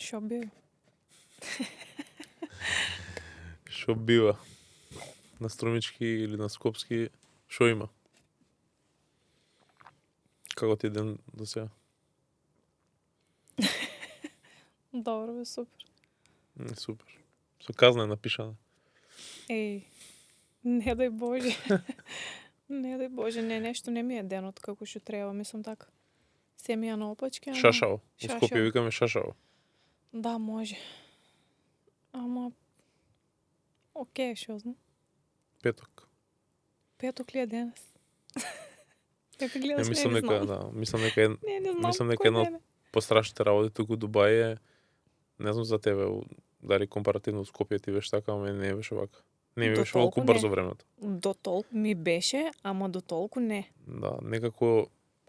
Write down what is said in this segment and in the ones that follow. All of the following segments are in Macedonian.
Шо бива? Шо бива? На Струмички или на Скопски, шо има? Како ти е ден до сега? Добро бе, супер. Супер. Со казна е напишана. Еј, не дај Боже. Не дај Боже, нешто не ми е денот како што треба, мислам така. Се ми е наопачки, ама... Шашао. У Скопје викаме шашао. Да, може. Ама... Океј, шо знам. Петок. Петок ли е денес? Дека гледаш, Мислам не дека, знам. да, мислам дека Мислам дека една од пострашните работи туку Дубај е, не знам за тебе, дали компаративно Скопје ти беше така, ама не беше вака. Не ми беше толку брзо времето. До толку ми беше, ама до толку не. Да, некако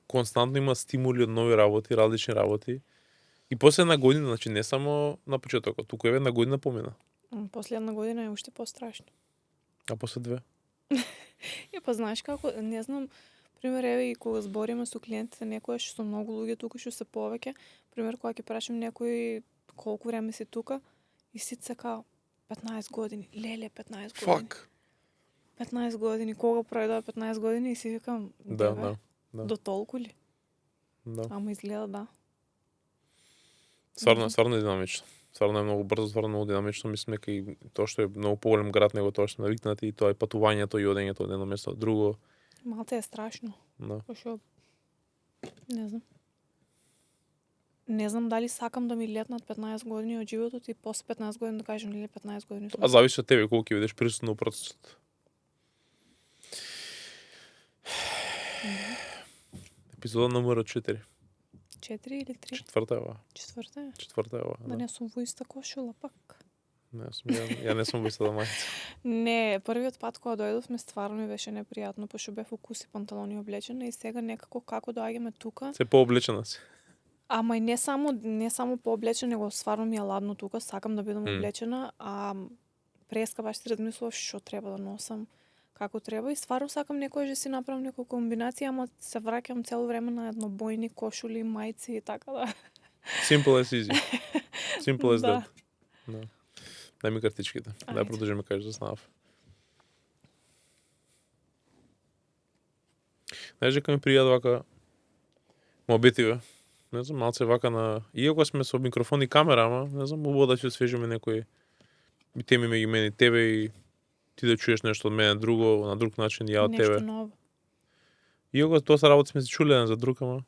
константно има стимули од нови работи, различни работи. И после една година, значи не само на почетокот, туку еве една година помина. После една година е уште пострашно. А после две? Па знаеш како, не знам, пример еве и кога збориме со клиентите некојаш со многу луѓе тука што се повеќе, пример кога ќе прашам некој колку време си тука и сите се као 15 години. Леле, 15 години. Фак. 15 години, кога пројдоа 15 години и си викам, Да. до толку ли? Да. Ама изгледа да. Стварно е динамично. Стварно е многу брзо, стварно многу динамично. Мислам дека и тоа што е многу поголем град него тоа што навикнати и тоа е патувањето и одењето од едно место до друго. Малце е страшно. Да. Пошо не знам. Не знам дали сакам да ми летнат 15 години од животот и после 15 години да кажам леле 15 години. А зависи од тебе колку ќе бидеш присутен во процесот. Епизода номер 4. 4 или 3? Четврта е ова. Четврта е? Да. Не сум во иста кошула пак. Не сум, ја не сум во истата мајца. Не, првиот пат кога дојдовме стварно ми беше непријатно, пошто бев во куси панталони облечена и сега некако како доаѓаме тука. Се пооблечена си. Ама и не само пооблечена, него стварно ми е ладно тука, сакам да бидам облечена, а преска баш си размислував што треба да носам, како треба и стварно сакам некој да си направам некоја комбинација, ама се враќам цело време на еднобојни кошули, мајци и така да. Simple as easy. Simple as Да. that. Да. Дај ми картичките. Дај продолжиме кажеш за станав. Знаеш дека ми пријат вака мобитиве. Не знам, малце вака на... Иако сме со микрофон и камера, ама не знам, убаво да ќе освежиме некои теми меѓу мене и тебе и ти да чуеш нешто од мене друго, на друг начин, ја од тебе. Нешто ново. Иако тоа се работи сме се чуле еден за друг, ама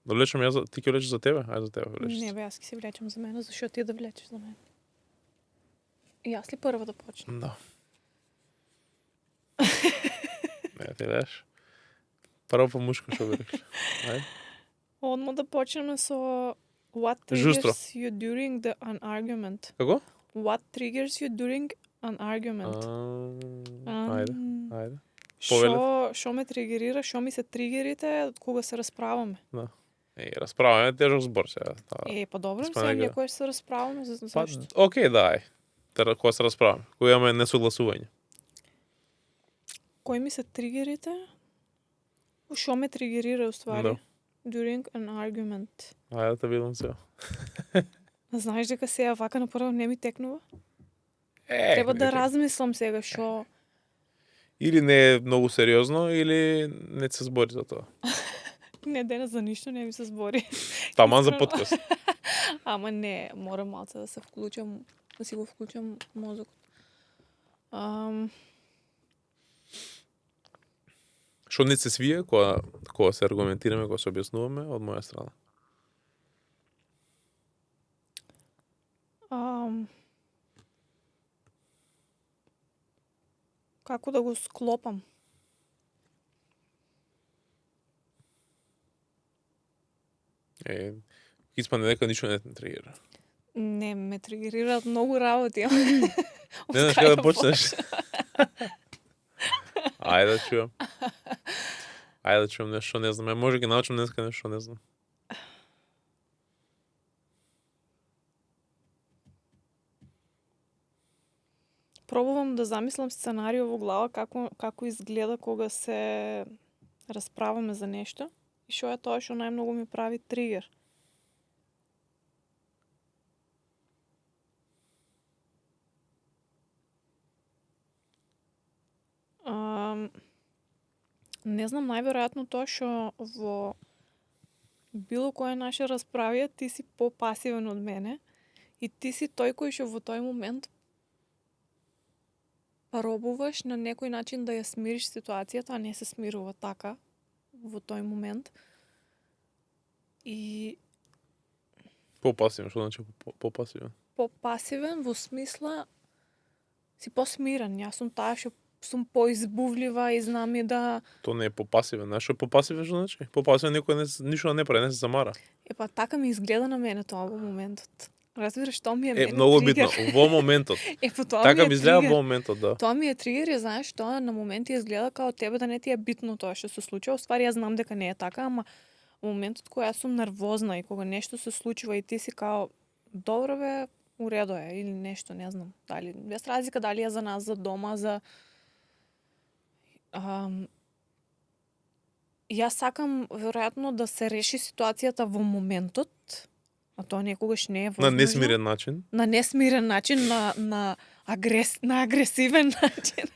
да влечам јас, ти ќе влечеш за тебе? Ајде за тебе влечеш. Не бе, јас ќе си влечам за мене, зашто ти да влечеш за мене. И јас ли прва да почнем? Да. Не, ти леш. Прво по мушко што би рекли. Ајде. Одма да почнеме со what Жустро. triggers you during an argument. Како? What triggers you during an argument? Ајде. Шо ме тригерира, шо ми се тригерите кога се расправаме? Да. Расправаме тежок збор сега. Па добро, сега некој се расправаме за зашто? Океј, дај. Кога се расправаме, кога имаме несогласување. Кои ми се тригерите? Шо ме тригерира уствари? Да. During an argument. Ајде да видам сега. Знаеш дека сега вака на прво не ми текнува? Треба да размислам сега шо... Или не е многу сериозно, или не се збори за тоа. Не, денес за ништо не ми се збори. Таман за подкаст. Ама не, морам малце да се вклучам, да си го вклучам мозокот. Што не се свие кога се аргументираме, кога се објаснуваме од моја страна? Како да го склопам? Испадне дека ништо не те тригера. Не, ме тригерираат многу работи. Не знаеш каде да почнеш. Ајде да чуам. Ајде да чуам нешто, не знам. Може ги научам днеска нешто, не знам. Пробувам да замислам сценарио во глава како изгледа кога се расправаме за нешто и што е тоа што најмногу ми прави тригер. Не знам, најверојатно тоа што во било која наша расправија ти си попасивен од мене и ти си тој кој што во тој момент пробуваш на некој начин да ја смириш ситуацијата, а не се смирува така во тој момент. И Попасивен, што значи попасивен? попасивен во смисла си посмирен. Јас сум таа што сум поизбувлива и знам и да... Тоа не е попасивен. Знаеш што е попасивен што значи? Попасивен некој ништо не прави, не се замара. Па така ми изгледа на мене тоа во моментот. Разбираш, тоа ми е Е, мене многу тригер. битно, во моментот. Па тоа Така ми ми е изгледа тригер. во моментот, да. Тоа ми е тригер и знаеш, тоа на моменти изгледа као тебе да не ти е битно тоа што се случува. Ствари јас знам дека не е така, ама во моментот кога јас сум нервозна и кога нешто се случува и ти си као добро бе, уредо е или нешто, не знам. Дали без разлика дали е за нас, за дома, за јас сакам веројатно да се реши ситуацијата во моментот, а тоа некогаш не е возможно. На несмирен начин. На несмирен начин, на агресивен начин.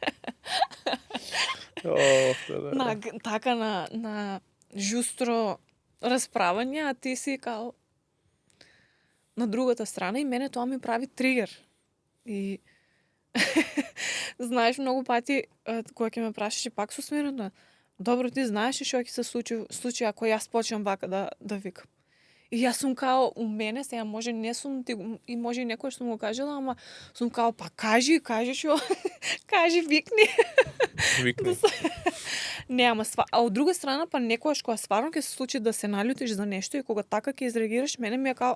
Така на жустро расправање, а ти си као на другата страна и мене тоа ми прави тригер. И знаеш, многу пати кога ќе ме прашаш пак со смирена, добро, ти знаеш што ќе се случи ако јас почнам вака да викам. И јас сум као у мене, сега може не сум ти и може и некој што му кажала, ама сум као па кажи што кажи, викни. Викни. Не, ама а од друга страна па некогаш кога стварно ќе се случи да се налютиш за нешто и кога така ќе изреагираш, мене ми е као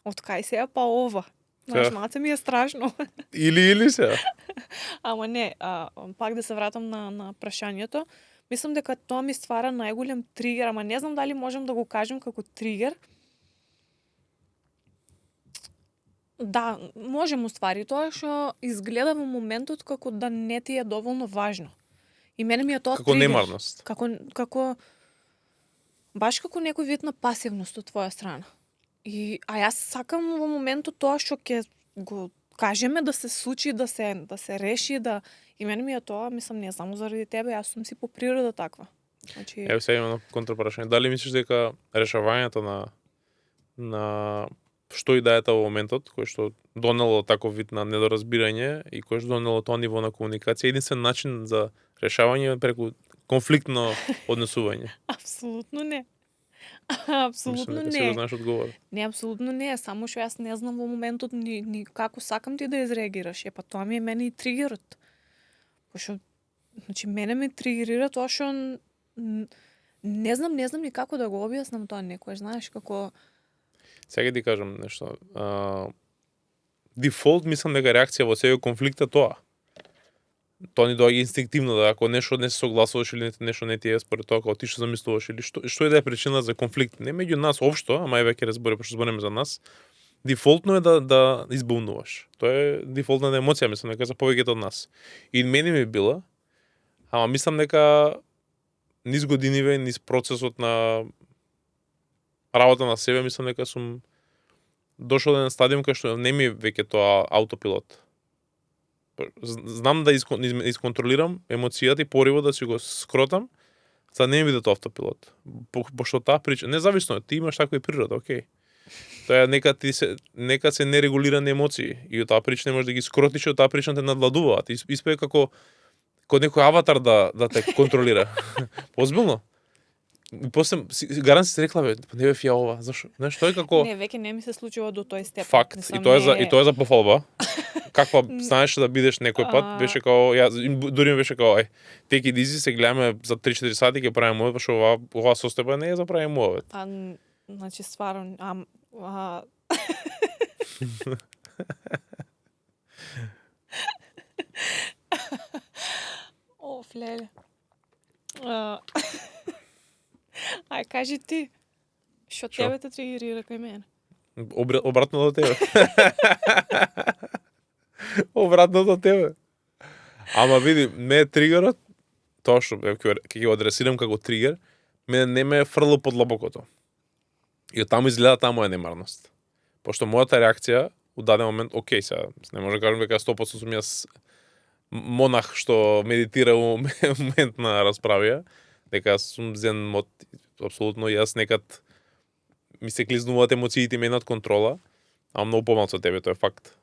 од кај сега па ова. Знаеш, малце ми е страшно. Или се. Ама не, пак да се вратам на прашањето. Мислам дека тоа ми ствара најголем тригер, ама не знам дали можам да го кажем како тригер. Да, можем уствари тоа што изгледа во моментот како да не ти е доволно важно. И мене ми е тоа Како тригер. немарност. Како баш како некој вид на пасивност од твоја страна. А јас сакам во моментот тоа што ќе го кажеме да се случи, да се реши, и мене ми е тоа, мислам, не само заради тебе, јас сум си по природа таква. Значи... Еве сега имам контрапрашање. Дали мислиш дека решавањето на што и да е во моментот, кој што донело таков вид на недоразбирање и кој што донело тоа ниво на комуникација, единствен начин за решавање преку конфликтно однесување? Апсолутно не. Апсолутно не. не. Си знаеш одговор. Не, апсолутно не, само што јас не знам во моментот ни како сакам ти да изреагираш. Па тоа ми е мене и тригерот. Пошто значи мене ме тригерира тоа што не знам ни како да го објаснам тоа некој, знаеш, како Сега ти кажам нешто. Дефолт мислам дека реакција во секој конфликт е тоа. Тоа ни доаѓа инстинктивно, да ако нешто не се согласуваш или нешто не ти е според тоа како ти што замислуваш или што и да е причина за конфликт, не меѓу нас општо, ама еве ќе разбереме пошто збориме за нас. Дефолтно е да избунуваш. Тоа е дефолтна емоција, мислам дека за повеќето од нас. И мене ми била, ама мислам дека низ годиниве, низ процесот на работа на себе, мислам дека сум дошол на стадиум кај што не ми е веќе тоа аутопилот. Знам да исконтролирам емоцијата и поривот да си го скротам, за да не ми биде тоа автопилот. Пошто таа причина, независно, ти имаш таква и природа, окей. Тоа е нека се нерегулирани емоции и од таа причина можеш да ги скротиш и од таа причина те надвладуваат. Испее како некој аватар да те контролира. Озбилно. И после гарант си рекла бе, не бе фија ова, зашо? Знаеш, тоа е како не, веќе не ми се случува до тој степен. Факт, мислам, и тоа е за пофалба. Каква знаеш да бидеш некој пат, беше као дури ми беше као take it easy, се гледаме за 3-4 сати ќе правиме ова, пошто ова состојба не е за правиме ова. Значи стварно, О, флеле. Ај, кажи ти, што тебе те тригерира кај мене? Обратно до тебе. Обратно до тебе. Ама види, ме тригерот, тоа што ќе го адресирам како тригер, мене не ме фрло под лабокото. И од таму изгледа таа моја немарност. Пошто мојата реакција у даден момент, окей, сега, не може да кажам дека 100% сум јас монах што медитира во момент на расправија, дека сум зен мод апсолутно јас некад ми се клизнуваат емоциите ми над контрола, а многу помалку од тебе, тоа е факт.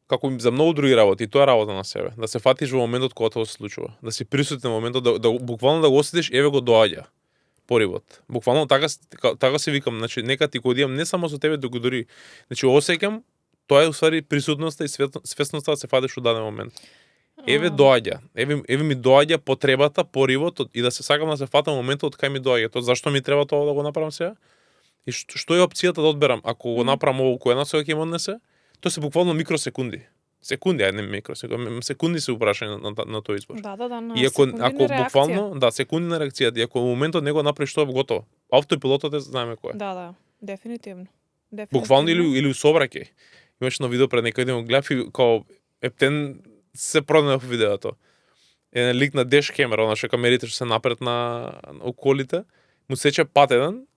Како за многу други работи, тоа е работа на себе. Да се фатиш во моментот кога тоа се случува. Да си присутен во моментот, да буквално да го осетиш, еве го доаѓа поривот. Буквално така се викам, значи нека ти кодијам не само со тебе, туку дури, значи осеќам, тоа е уствари присутноста и свесноста да се фатиш во даден момент. Еве доаѓа, еве ми доаѓа потребата, поривот и да се сакам да се фатам во моментот кај ми доаѓа. Тоа зашто ми треба тоа да го направам сега? И што е опцијата да одберам? Ако го направам ово, кој една ќе ме однесе? Тоа се буквално микросекунди. Секунди, не микросекунди, секунди се упрашање на тој избор. Да, на и ако реакција. буквално, секунди на реакцијата, и ако во моментот не го направиш тоа, готово. Автопилотот знаеме кој е. Да, дефинитивно. Буквално или сообраќај. Имаш на видео пред некој ден гледав и као ептен се проднав видеото. Еден лик на деш камера, она што камерите што се напред на околите, му сече пат еден,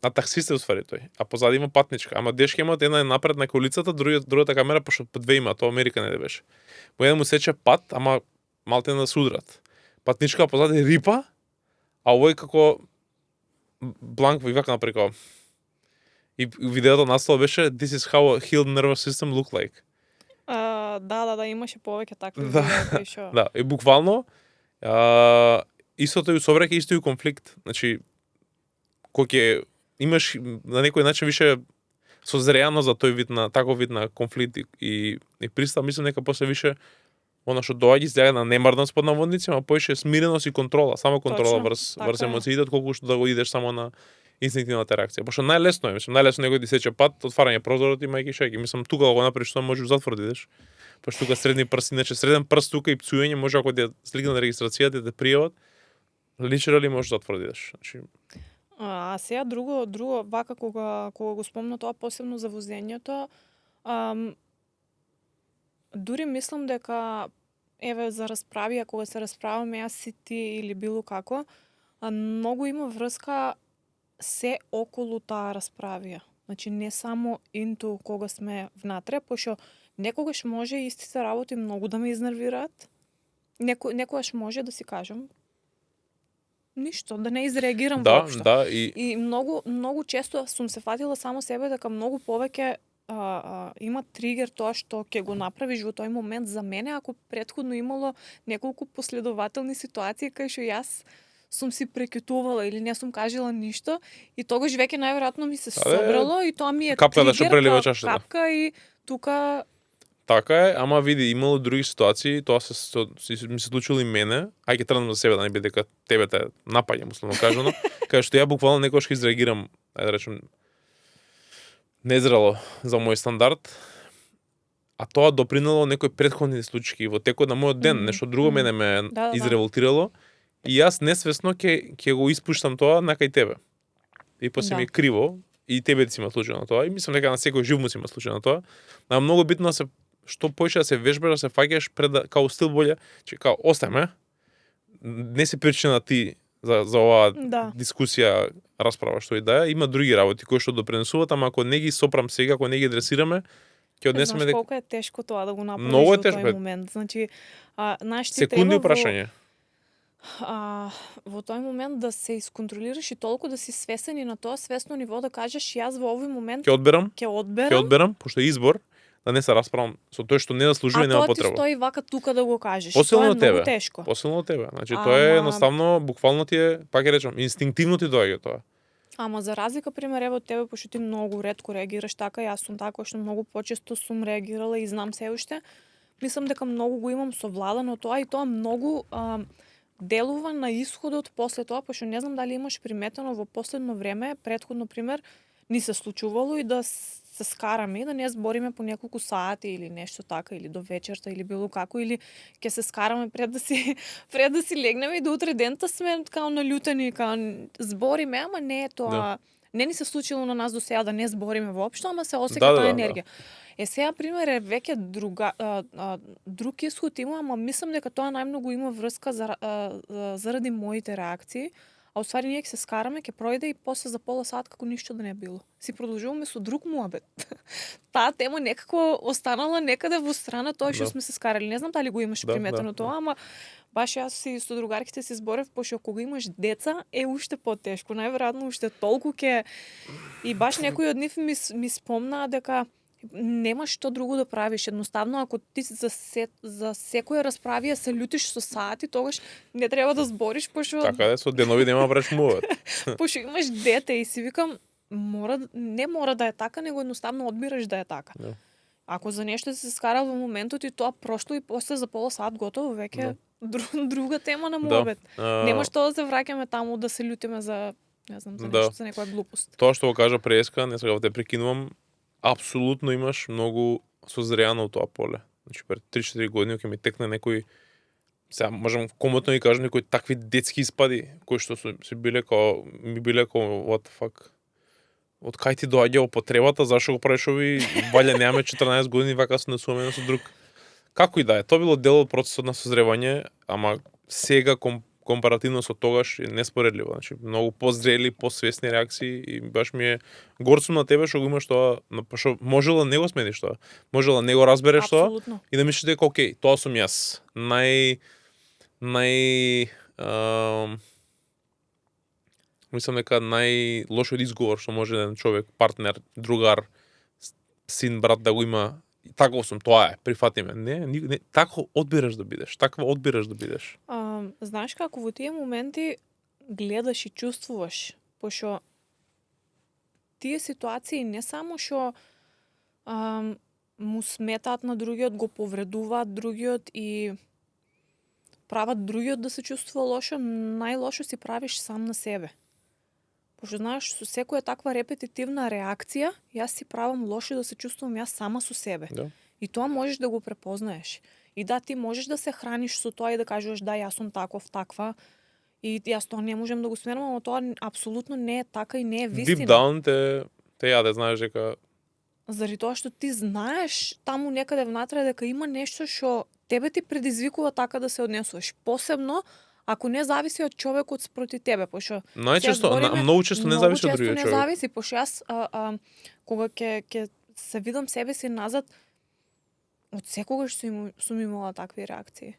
а таксист е усвари тој. А позади има патничка. Ама деш камерата една е напред на колицата, другата камера пошто по две има, тоа Америка не беше. Во еден му сече пат, ама малте на судрат. Патничка позади рипа, а овој како бланк и вака напрекава. И видеото наслов беше This is how a healed nervous system look like. Да, имаше повеќе такви видеа што. Да, и буквално истото и собраќај, исто и конфликт. Значи кога ќе имаш на некој начин више созреано за тој вид на таков вид на конфликт и пристап, мислам дека после више она што доаѓа излега на немарност под наводници, ама поише смиреност и контрола, само контрола врз емоциите, колку што да го идеш само на инстинктивната реакција. Пошто најлесно е, најлесно некој ти сече пат, отварање прозорот и мајки шеки. Мислам тука да го направиш тоа може во затвор да идеш. Пошто тука средни прст, иначе среден прст тука и пцуење може ако ти слигна на регистрацијата да те пријават, личерали може да затвор да идеш. Значи а сега друго вака кога го спомна тоа посебно за возењето, дури мислам дека еве за расправија кога се расправаме јас и ти или било како, многу има врска се околу таа расправија. Значи не само инту кога сме внатре, пошто некогаш може истите работи многу да ме изнервираат. Некогаш може да си кажам ништо, да не изреагирам воопшто. Да, и многу често сум се фатила само себе дека многу повеќе има тригер тоа што ќе го направиш во тој момент за мене, ако претходно имало неколку последователни ситуации кај што јас сум си прекютувала или не сум кажала ништо и тогаш веќе најверојатно ми се собрало и тоа ми е капка тригер, да што прелива чашата. Капка и тука така е, ама види, имало други ситуации, тоа ми се случило и мене, ај ќе тргнам за себе да не биде дека тебе те напаѓам, условно кажано, кај што ја буквално некогаш ќе изреагирам, ајде да речем, незрело за мој стандард, а тоа допринело некои претходни случаи во текот на мојот ден, нешто друго мене ме изреволтирало и јас несвесно ќе го испуштам тоа на кај тебе. И после ми е криво и тебе ти си има случајно тоа и мислам дека на секој жив му си има случајно тоа, но многу битно да се што поише да се вежбаш, да се фаќаш пред да, као стил боле, че као остајме, не се причина ти за оваа дискусија, расправа што и да е, има други работи кои што допринесуваат, ама ако не ги сопрам сега, ако не ги адресираме, ќе однесеме дека колку е тешко тоа да го направиш во тој момент. Значи, секунди прашање. Во тој момент да се исконтролираш и толку да си свесен и на тоа свесно ниво да кажеш јас во овој момент ќе одберам, пошто е избор, да не се расправам со тој што не заслужува и нема потреба. А тоа ти стои вака тука да го кажеш. Посилно тоа е многу тешко. Посилно од тебе. Значи тоа е едноставно, буквално ти е, пак ќе речам, инстинктивно ти доаѓа тоа. Ама за разлика пример од тебе, пошто ти многу ретко реагираш така, јас сум така што многу почесто сум реагирала и знам се уште. Мислам дека многу го имам совладано тоа и тоа многу делува на исходот после тоа, пошто не знам дали имаш приметено во последно време, претходно пример, ни се случувало и да се скараме и да не збориме по неколку сати или нешто така, или до вечерта, или било како, или ќе се скараме пред да си легнеме и до утре дента сме као налютени, као збориме, ама не е тоа. Не ни се случило на нас до сега да не збориме воопшто, ама се осеќа таа енергија. Сега пример е веќе друг исход има, ама мислам дека тоа најмногу има врска заради моите реакции, а уствари ние ќе се скараме, ќе пројде и после за пола сат како ништо да не било. Си продолжуваме со друг муабет. Таа тема некако останала некаде во страна тоа што Да. сме се скарали. Не знам дали го имаш Да, приметено да, тоа, ама баш јас си со другарките си зборев, пошто кога имаш деца е уште потешко, најверојатно уште толку ќе и баш некои од нив ми спомнаа дека нема што друго да правиш. Едноставно, ако ти за секоја расправија се лютиш со сати, тогаш не треба да збориш, пошто Така е, со денови нема браш муват. пошто имаш дете и си викам, не мора да е така, него едноставно одбираш да е така. Да. Ако за нешто се скарал во моментот и тоа прошло и после за пола сат готово, веќе друга тема на муабет. Нема што да се враќаме таму да се лутиме за, не знам, за нешто, за некоја глупост. Тоа што го кажа преска, не сега те прекинувам, апсолутно имаш многу созреано тоа поле. Значи пред 3-4 години ќе ми текне некој, сега можам комотно да кажам некои такви детски испади кои што се биле као what the fuck. Од кај ти доаѓа употребата, зашо го правиш ови, валја немаме 14 години, вака се насуваме со друг. Како и да е, тоа било дел од процесот на созревање, ама сега компаративно со тогаш е неспоредливо. Значи, многу позрели, посвесни реакции и баш ми е горцум на тебе што го имаш тоа, што можела да не го смениш тоа. Можела да не го разбереш тоа Апсолутно. и да мислиш дека окей, тоа сум јас. Мислам дека најлошиот изговор што може еден човек, партнер, другар, син, брат да го има, таков сум, тоа е, прифати ме. Не, тако одбираш да бидеш, таква одбираш да бидеш. Знаеш како во тие моменти гледаш и чувствуваш, пошто тие ситуации не само што му сметаат на другиот, го повредуваат другиот и прават другиот да се чувствува лошо, најлошо си правиш сам на себе. Пошто знаеш, со секоја таква репетитивна реакција, јас си правам лошо да се чувствувам јас сама со себе. Да. И тоа можеш да го препознаеш. И да, ти можеш да се храниш со тоа и да кажеш да, јас сум таков, таква. И јас тоа не можем да го сменам, ама тоа апсолутно не е така и не е вистина. Deep down те јаде, знаеш дека Заради тоа што ти знаеш таму некаде внатре дека има нешто што тебе ти предизвикува така да се однесуваш. Посебно ако не зависи од човекот спроти тебе, пошто најчесто, многу често не зависи од другиот не човек. зависи, пошто јас кога ќе се видам себе си назад, од секогаш сум имала такви реакции.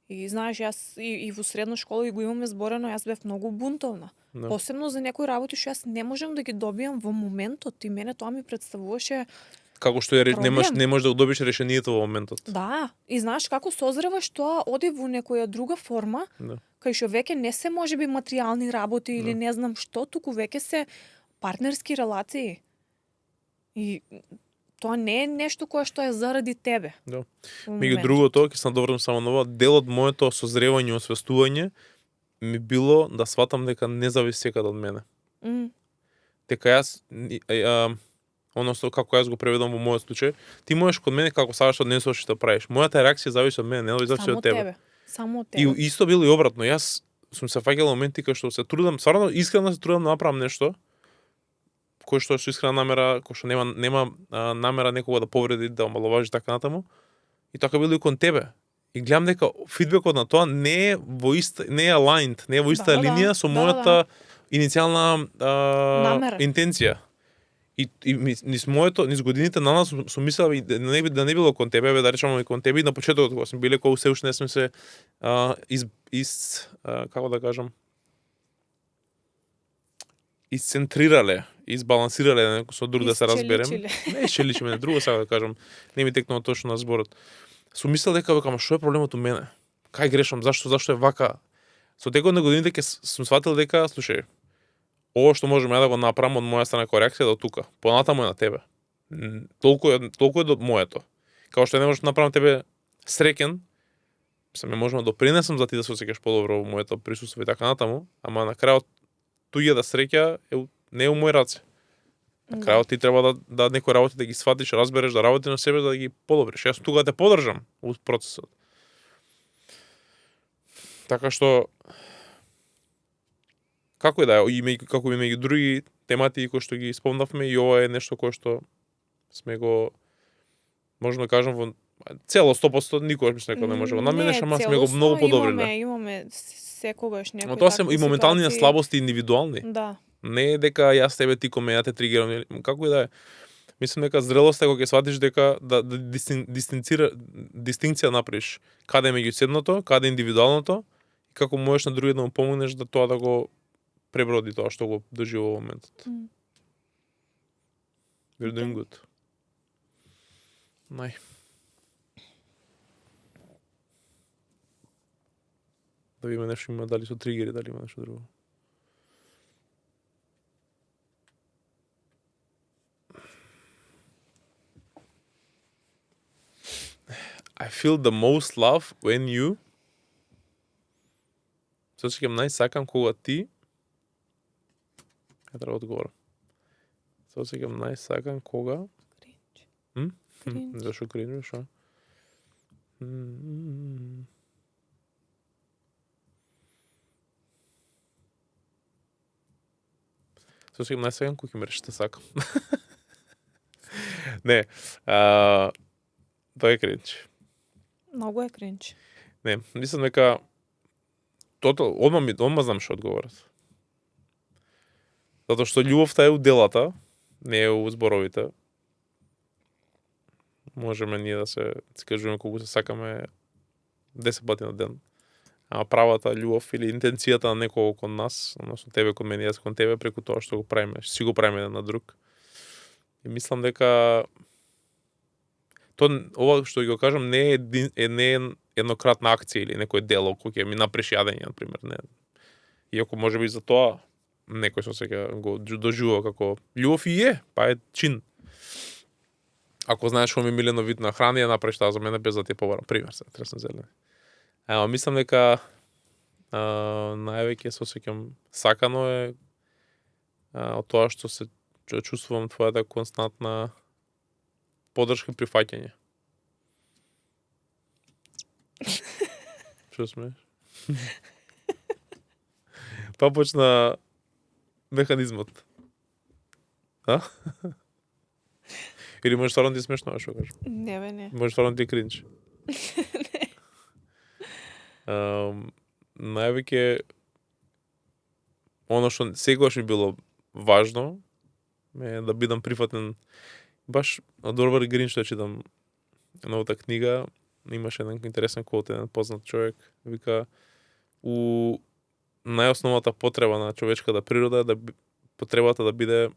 И знаеш, јас и во средна школа и го имаме зборено, јас бев многу бунтовна. Да. Посебно за некои работи што јас не можам да ги добијам во моментот и мене тоа ми представуваше Како што не можеш да го добиш решението во моментот. да, и знаеш како созреваш тоа оди во некоја друга форма, Да. кај што веќе не се можеби материјални работи или Да. не знам што, туку веќе се партнерски релации. И тоа не е нешто кое што е заради тебе. Да. во Меѓу моментот. другото, ќе се надоврнам само на ова, дел од моето созревање и освестување ми било да сватам дека не зависи секад од мене. Дека јас односно како јас го преведам во мојот случај, ти можеш код мене како сакаш да однесуваш и да правиш. Мојата реакција зависи од мене, не зависи Само од тебе. Само од И тебе. исто било и обратно. Јас сум се фаќал моменти кај што се трудам, стварно искрено се трудам да направам нешто кој што е со искрена намера, кој што нема намера некого да повреди, да омаловажи така натаму. И така било и кон тебе. И гледам дека фидбекот на тоа не е aligned, не е во иста линија со мојата иницијална интенција. И низ годините на нас сум мислел да не било кон тебе, да речеме и кон тебе и на почетокот кога сум биле кога се уште не сме се како да кажам, изцентрирале, избалансирале со друг да се разберем. Не исчеличиме, друго сега да кажам, не ми текнува точно на зборот. Сум мислел дека ама што е проблемот у мене? Кај грешам? Зашто е вака? Со текот на годините сум сватил дека, слушај, ова што можам ја да го направам од моја страна која реакција до тука, понатаму е на тебе. Толку е до моето. Као што не можеш да направам тебе среќен, не можам да допринесам за ти да се осеќаш подобро во моето присуство и така натаму, ама на крајот туѓе да среќа не е у мој раце. На крајот ти треба да некои работи да ги сватиш, разбереш, да работи на себе, да ги подобриш. Јас тука те поддржам во процесот. Така што како и да е, како и меѓу други тематики кои што ги спомнавме, и ова е нешто кое што сме го, можам да кажам, во цело 100%, никогаш мислам дека не може го наменеш, ама сме го многу подобриле. Имаме секогаш некои Но тоа се такви и моментални ситуации. слабости индивидуални. Да. Не е дека јас тебе ти коме ја те тригерам, како и да е. Мислам дека зрелост е кога ќе сватиш дека да дистинкција направиш каде е меѓуседното, каде е индивидуалното и како можеш на другиот да му помогнеш да тоа да го преброди тоа што го доживува во моментот. You're doing good. Нај. Да видиме нешто има, дали со тригери, дали има нешто друго. I feel the most love when you... Се осеќам најсакам кога ти... Ја треба одговорам. Се осеќам најсакам кога... Кринч. Зашо кринж, шо? Се осеќам најсакам кога ќе ме решите сакам. Не, тоа е кринч. Многу е кринч. Не, мислам дека одма знам што одговорат. Затоа што љубовта е у делата, не е у зборовите. Можеме ние да се кажуваме колку се сакаме 10 пати на ден. Ама правата љубов или интенцијата на некого кон нас, односно тебе кон мене, јас кон тебе, преку тоа што го правиме, си го правиме еден на друг. И мислам дека ова што ќе го кажам не е еднократна акција или некој дело кој ќе ми напреш јадење, на пример, не. Иако можеби за тоа некој со сега го доживува како љубов и е, па е чин. Ако знаеш што ми е милено вид на храна, ја направиш таа за мене без да ти побарам, пример се, тресна зелена. Ама мислам дека највеќе се осеќам сакано е од тоа што се чувствувам твојата константна поддршка и прифаќање. Што смееш? Па почна механизмот. А? Или може стварно ти смешно, што кажеш? Не бе, не. Може стварно ти кринч. Највеќе оно што секогаш ми било важно е да бидам прифатен. Баш од Орвар Грин што читам новата книга, имаше еден интересен квот, еден познат човек, вика у најосновната потреба на човечката природа е потребата да биде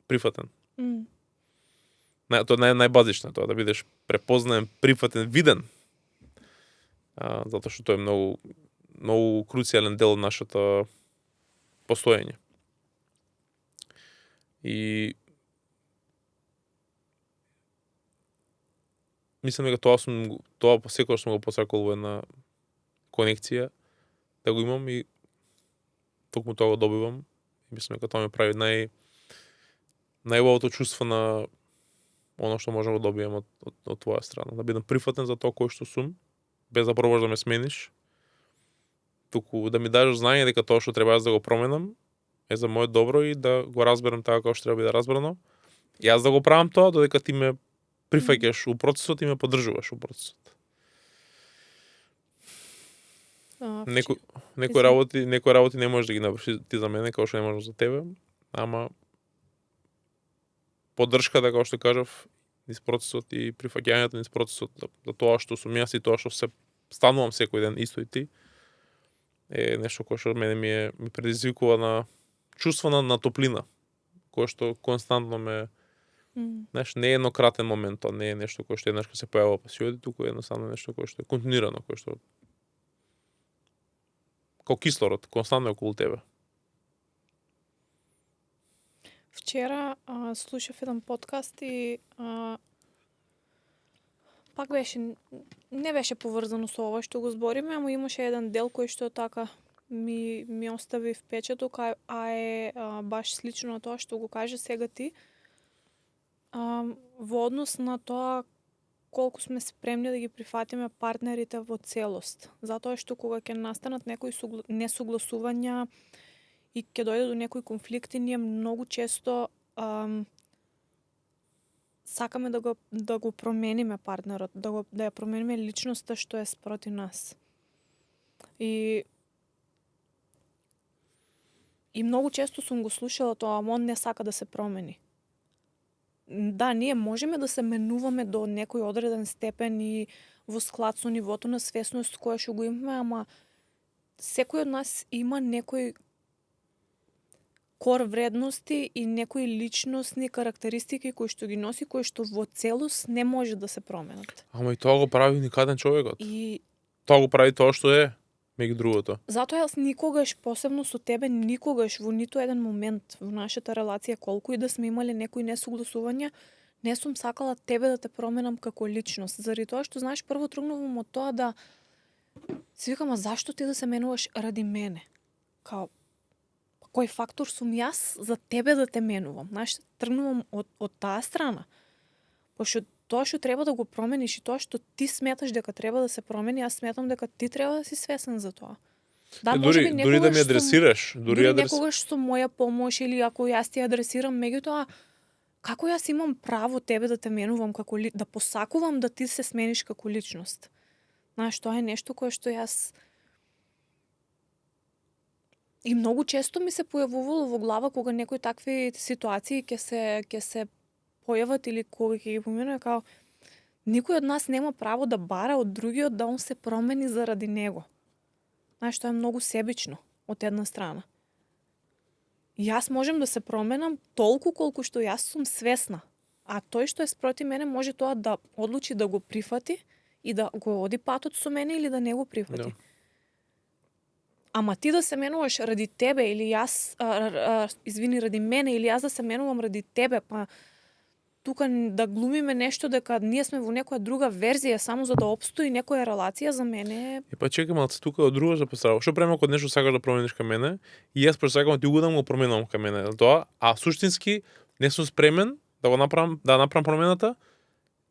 прифатен. Тоа е најбазично, тоа да бидеш препознаен, прифатен, виден. Затоа што тоа е многу круцијален дел од нашето постоење. И мислам дека тоа секогаш сум го посакал во една конекција да го имам и токму тоа го добивам. Мислам дека тоа ме прави најубавото чувство на оно што можам да добијам од твоја страна. Да бидам прифатен за тоа кој што сум, без да пробаш да ме смениш. Туку да ми дадеш знаење дека тоа што треба јас да го променам е за моје добро и да го разберам така како што треба биде разбрано. Јас да го правам тоа додека ти ме прифаќаш у процесот и ме поддржуваш у процесот. Некои работи не можеш да ги навршиш ти за мене, како што не можеш за тебе, ама поддршката, како што кажав, низ процесот и прифаќањето низ процесот за тоа што сум јас и тоа што се станувам секој ден исто и ти, е нешто кое што мене ми предизвикува на чувство на топлина, кое што константно ме знаеш, не е еднократен момент, тоа не е нешто кое што еднаш се појавува па си оди, туку е едноставно нешто кое што е континуирано, кое што како кислород, константно е околу тебе. Вчера слушав еден подкаст и пак не беше поврзано со ова што го збориме, ама имаше еден дел кој што така ми остави впечаток, а е баш слично на тоа што го каже сега ти. Во однос на тоа колку сме спремни да ги прифатиме партнерите во целост. Затоа што кога ќе настанат некои несогласувања и ќе дојде до некои конфликти, ние многу често сакаме да го промениме партнерот, да ја промениме личноста што е спроти нас. И многу често сум го слушала тоа, ама он не сака да се промени. Да, ние можеме да се менуваме до некој одреден степен и во склад со нивото на свесност кое што го имаме, ама секој од нас има некој кор вредности и некои личностни карактеристики кои што ги носи, кои што во целост не може да се променат. Ама и тоа го прави уникатен човекот. И Тоа го прави тоа што е, меѓу другото. затоа јас никогаш, посебно со тебе, никогаш во ниту еден момент во нашата релација, колку и да сме имале некои несогласувања, не сум сакала тебе да те променам како личност. Заради тоа што, знаеш, прво тргнувам од тоа да си викам, а зашто ти да се менуваш ради мене? Као, кој фактор сум јас за тебе да те менувам? Знаеш, тргнувам од таа страна. Пошто тоа што треба да го промениш и тоа што ти сметаш дека треба да се промени, јас сметам дека ти треба да си свесен за тоа. Да, дури да ми адресираш, дури некогаш со моја помош или ако јас ти адресирам, меѓутоа како јас имам право тебе да те менувам како да посакувам да ти се смениш како личност. Знаеш, тоа е нешто кое што јас и многу често ми се појавувало во глава кога некои такви ситуации ќе се појават или кога ќе ги поминува, као никој од нас нема право да бара од другиот да он се промени заради него. Знаеш, тоа е многу себично од една страна. Јас можем да се променам толку колку што јас сум свесна, а тој што е спроти мене може тоа да одлучи да го прифати и да го оди патот со мене или да не го прифати. Да. Ама ти да се менуваш ради тебе или јас, извини, ради мене или јас да се менувам ради тебе, па тука да глумиме нешто дека ние сме во некоја друга верзија само за да опстои некоја релација, за мене Па чекај малце, тука од друго за постава. Што правиме ако нешто сакаш да промениш кај мене и јас посакам ти го дам го променам кај мене, тоа, а суштински не сум спремен да го направам, да направам промената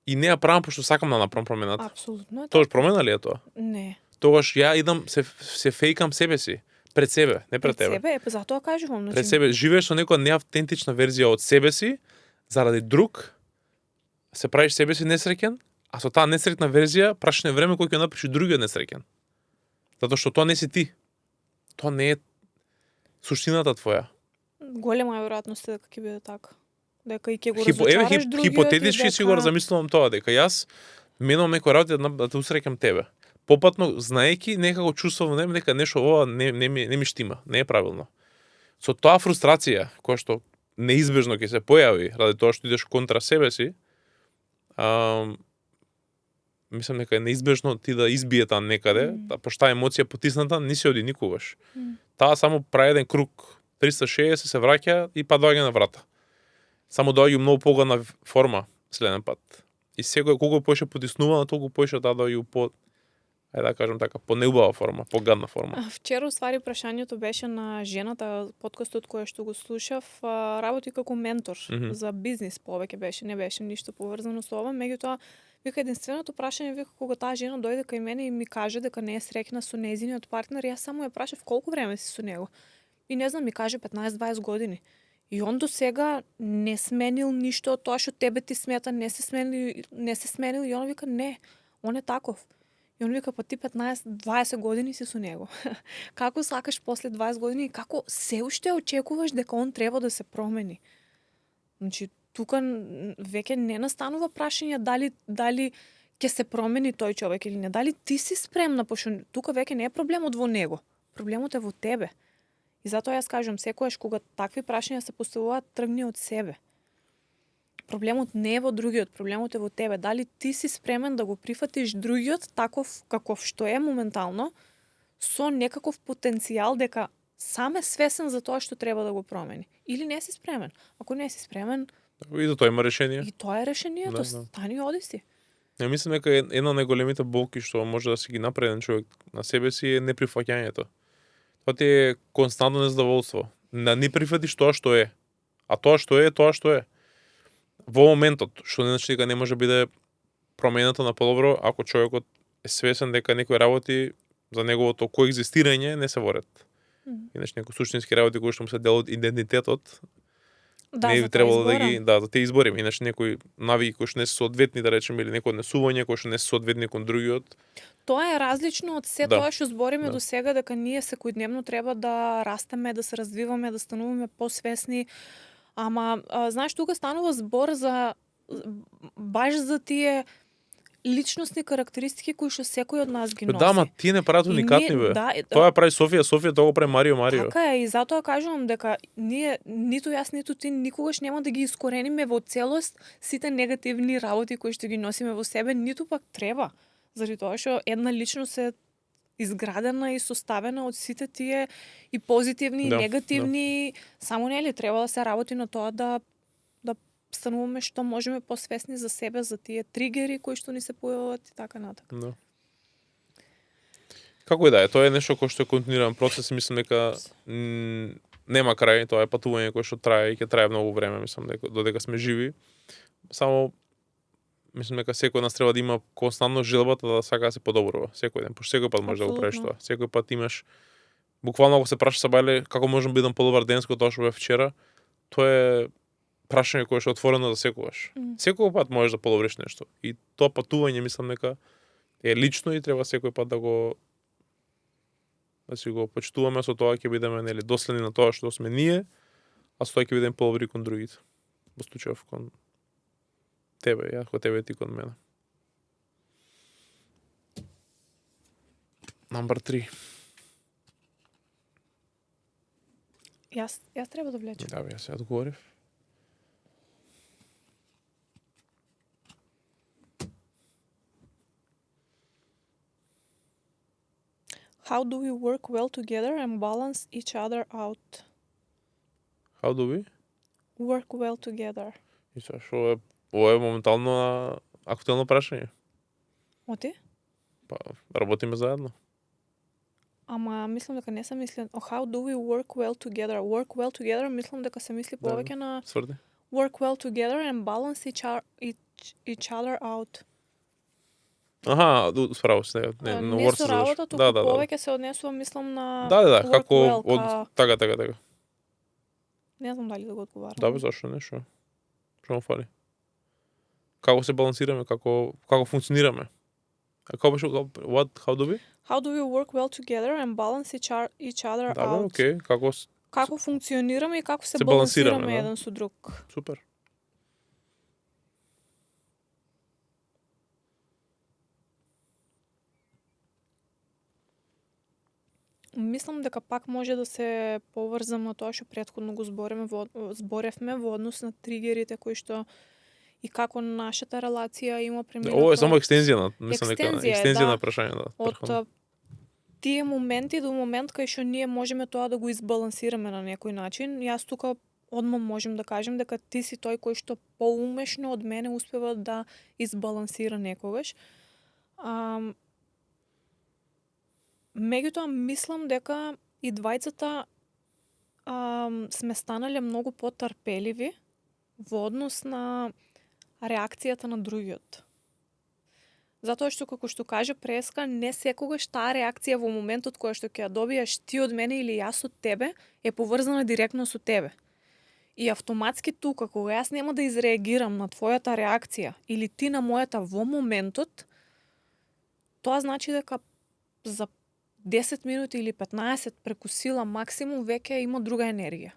и не ја правам пошто сакам да направам промената. апсолутно е Тогаш промена ли е тоа? не. Тогаш ја идам се фејкам себе си, пред себе, не пред тебе. Себе, затоа кажувам, значи Пред себе живееш со некоја неавтентична верзија од себе си заради друг, се правиш себе си несреќен, а со таа несреќна верзија прашање време кој ќе направиш и другиот несреќен. Затоа што тоа не си ти. Тоа не е суштината твоја. голема е веројатноста дека ќе биде така. Дека и ќе го Еве разочараш другиот. хипотетички и си го замислувам тоа дека јас менувам некој работи да те усреќам тебе. Попатно знаејќи некако чувствувам нема дека нешто ова не ми штима, не е правилно. Со тоа фрустрација која што неизбежно ќе се појави ради тоа што идеш контра себе си, мислам дека е неизбежно ти да избие таа некаде, пошто таа емоција потисната не се оди никогаш. Таа само прави еден круг 360 се враќа и па доаѓа на врата. Само доаѓа многу поголема форма следен пат. И секој колку поише потиснува, толку поише таа доаѓа по, ајде да кажам така, по неубава форма, по гадна форма. Вчера уствари прашањето беше на жената, подкастот кој што го слушав, работи како ментор за бизнис повеќе беше, не беше ништо поврзано со ова, меѓутоа вика единственото прашање вика кога таа жена дојде кај мене и ми каже дека не е среќна со нејзиниот партнер, јас само ја прашав колку време си со него. И не знам, ми каже 15-20 години. И он до сега не сменил ништо од тоа што тебе ти смета, не се сменил и он вика не, он е таков. И он вика, па ти 15-20 години си со него. Како сакаш после 20 години и како се уште очекуваш дека он треба да се промени? Значи, тука веќе не настанува прашање дали ќе се промени тој човек или не, дали ти си спремна, пошто тука веќе не е проблемот во него, проблемот е во тебе. И затоа јас кажам, секојаш кога такви прашања се поставуваат, тргни од себе. Проблемот не е во другиот, проблемот е во тебе. Дали ти си спремен да го прифатиш другиот таков каков што е моментално, со некаков потенцијал дека сам е свесен за тоа што треба да го промени. Или не си спремен. Ако не си спремен, И за тоа има решение. и тоа е решението. Да. Стани и оди си. Ја мислам дека една од најголемите болки што може да си ги направи еден човек на себе си е неприфаќањето. Тоа ти е константно незадоволство. Да не прифатиш тоа што е. А тоа што е, тоа што е. Во моментот, што не значи дека не може биде променето на подобро ако човекот е свесен дека некои работи за неговото коегзистирање не се ворат. Иначе некои суштински работи кои што му се дел од идентитетот Да, не за би таа требало да избора. ги да те избориме, иначе некои навики кои што не се соодветни, да речеме, или некои однесувања кои што не се соодветни кон другиот. Тоа е различно од се Да. тоа што збориме Да. до сега, дека ние секојдневно треба да растеме, да се развиваме, да стануваме посвесни. Ама, знаеш, тука станува збор за баш за тие личностни карактеристики кои што секој од нас ги носи. Да, ама тие не прават И уникатни, ние- бе. да, Тоа ја прави Софија, Софија тоа го прави Марио. Така е, и затоа кажувам дека ние, ниту јас, ниту ти, никогаш нема да ги искорениме во целост сите негативни работи кои што ги носиме во себе, ниту пак треба. Заради тоа што една личност е изградена и составена од сите тие и позитивни и Да, негативни, само нели треба да се работи на тоа да стануваме што можеме посвесни за себе, за тие тригери кои што ни се појавуваат и така натака. Да. Како и да е, тоа е нешто кој што е континуиран процес и мислам дека нема крај, тоа е патување кое што трае и ќе трае многу време, мислам дека додека сме живи. Само мислам дека секој од нас треба да има константно желбата да сака да се подобрува секој ден, пошто секој пат можеш да го правиш Апсолутно. тоа. Секој пат имаш буквално ако се прашаш Сабајле како можам да бидам подобар денско тоа што бев вчера, тоа е прашање кое што е отворено за секогаш. Секој пат можеш да подобриш нешто. И тоа патување мислам дека е лично и треба секој пат да си го почитуваме, со тоа ќе бидеме нели доследни на тоа што сме ние, а со тоа ќе бидеме подобри кон другите. Во случајов кон тебе, ја кон тебе, ти кон мене. Number 3. Јас треба да влечам. Да, бе, јас ја одговорив. How do we work well together and balance each other out? How do we? Work well together. И тоа што е, ова е моментално актуелно прашање. Оти? Па, работиме заедно. Ама мислам дека не се мисли how do we work well together. Work well together мислам дека се мисли повеќе на Сврди. work well together and balance each other out. Аха, справо се, не, но Не work со се работа, туку да. повеќе се однесува мислам на Да, work како well, од така. Не знам дали да го одговарам. Да, бе, зашто не, што му фали? Како се балансираме, како функционираме? Како беше how do we? How do we work well together and balance each other Да, бе, out? окей, Како функционираме и како се Се балансираме, балансираме да. еден со друг. Супер. Мислам дека пак може да се поврзам на тоа што претходно го зборевме во однос на тригерите кои што и како нашата релација има преминато. Ово е само екстензија на, мислам дека Екстензија е, екстензија да. на прашање, да. Од тие моменти до момент кај што ние можеме тоа да го избалансираме на некој начин. Јас тука одма можам да кажем дека ти си тој кој што поумешно од мене успева да избалансира некогаш. Меѓутоа мислам дека и двајцата сме станале многу потрпеливи во однос на реакцијата на другиот. Затоа што, како што кажа Преска, не секогаш таа реакција во моментот која што ќе ја добиеш ти од мене или јас од тебе, е поврзана директно со тебе. И автоматски тука, кога јас нема да изреагирам на твојата реакција или ти на мојата во моментот, тоа значи дека за 10 минути или 15 преку сила максимум веќе има друга енергија.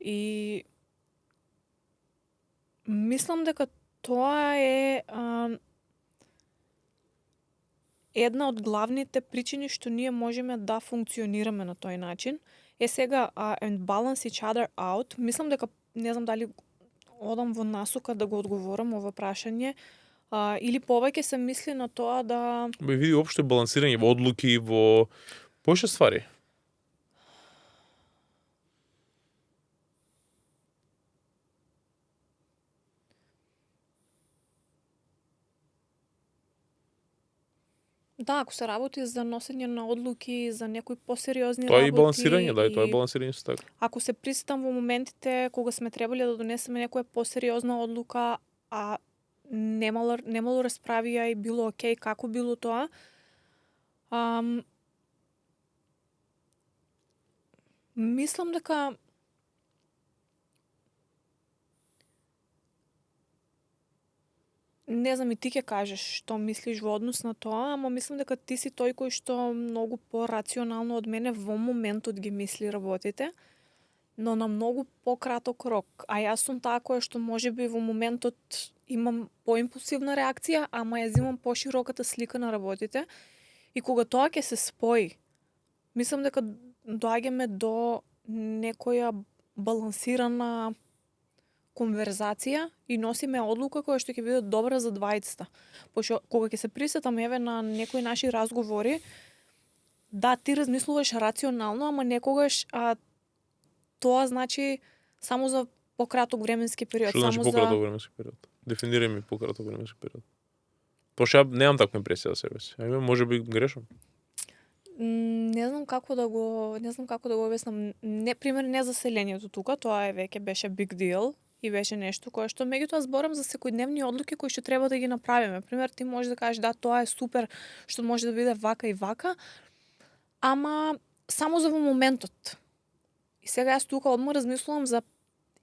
И мислам дека тоа е една од главните причини што ние можеме да функционираме на тој начин. Е сега and balance each other out. Мислам дека не знам дали одам во насока да го одговорам ова прашање. Или повеќе се мисли на тоа да Бе, види општо балансирање во одлуки, во повеќе ствари. Да, ако се работи за носење на одлуки, за некои посериозни Тоа работи. е и балансирање, да, и тоа е балансирање со така. Ако се присетам во моментите кога сме требале да донесеме некоја посериозна одлука, а немало расправија и било окей како било тоа, мислам дека не знам и ти ќе кажеш што мислиш во однос на тоа, ама мислам дека ти си тој кој што многу порационално од мене во моментот ги мисли работите, но на многу пократок рок. А јас сум таа која што можеби во моментот имам поимпулсивна реакција, ама ја земам пошироката слика на работите. И кога тоа ќе се спои, мислам дека доаѓаме до некоја балансирана конверзација и носиме одлука која што ќе биде добра за двајцата. Пошто кога ќе се присетам еве на некои наши разговори, да, ти размислуваш рационално, ама некогаш тоа значи само за пократок временски период. Што значи само пократок временски период? Дефинирај ми пократок временски период. Пошто ја немам таква импресија за себе си. Ајме, можеби грешам. Не знам како да го обяснам. Не, пример, не заселението тука, тоа е веќе беше big deal и беше нешто кое што меѓутоа зборам за секојдневни одлуки кои што треба да ги направиме. Пример, ти можеш да кажеш да, тоа е супер што може да биде вака и вака, ама само за во моментот. И сега јас тука одма размислувам за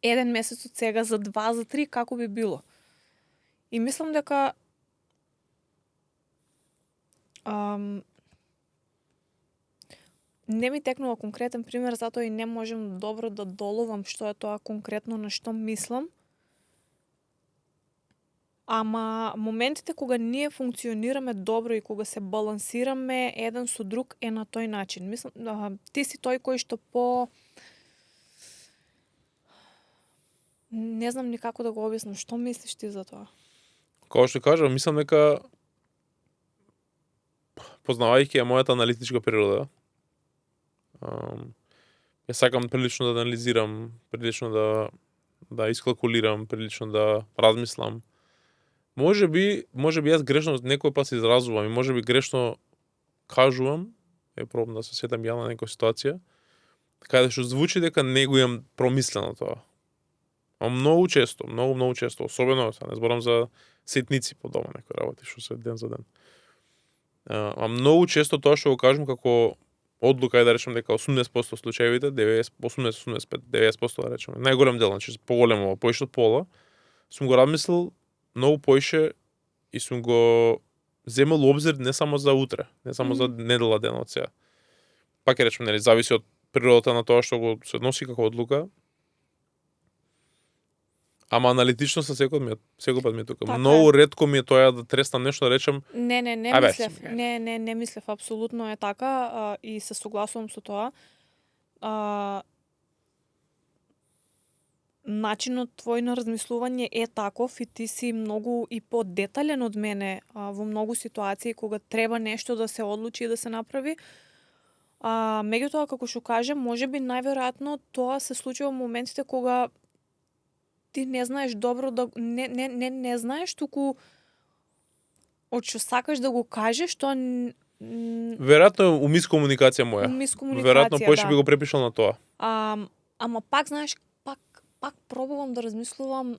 1 месец од сега, за 2, за 3, како би било. И мислам дека не ми текнува конкретен пример, затоа и не можам добро да доловам што е тоа конкретно на што мислам. Ама моментите кога ние функционираме добро и кога се балансираме еден со друг е на тој начин. Мислам, ти си тој кој што не знам ни како да го објаснам. Што мислиш ти за тоа? Како што кажав, мислам дека познавајќи ја мојата аналитичка природа, ја сакам прилично да анализирам, прилично да искалкулирам, прилично да размислам. Можеби јас грешно некој пат се изразувам и можеби грешно кажувам, пробам да се сетам ја на некоја ситуација, каде што звучи дека не го имам промислено тоа. А многу често, особено, не зборам за ситници по дома, некои работи што се ден за ден. А многу често тоа што го кажам како одлука е да речем дека 80% случаевите, 80-85, 90% да речеме, најголем дел, значи поголемо, поише од пола, сум го размислил многу поише и сум го земал обзир не само за утре, не само за недела ден од сега. Пак ќе речем, нели, зависи од природата на тоа што го се носи како одлука. Ама аналитично секој пат ми е тука. Така многу ретко ми е тоа да треснам нешто да речем. Не мислев. Не мислев, апсолутно е така и се согласувам со тоа. Начинот твој на размислување е таков и ти си многу и подетален од мене во многу ситуации кога треба нешто да се одлучи и да се направи. Меѓутоа, како што кажем, можеби најверојатно тоа се случува во моментите кога ти не знаеш добро да не знаеш, туку од што сакаш да го кажеш, тоа веројатно е мискомуникација моја. Веројатно поише би го препишал на тоа. Ама пак знаеш, пак пробувам да размислувам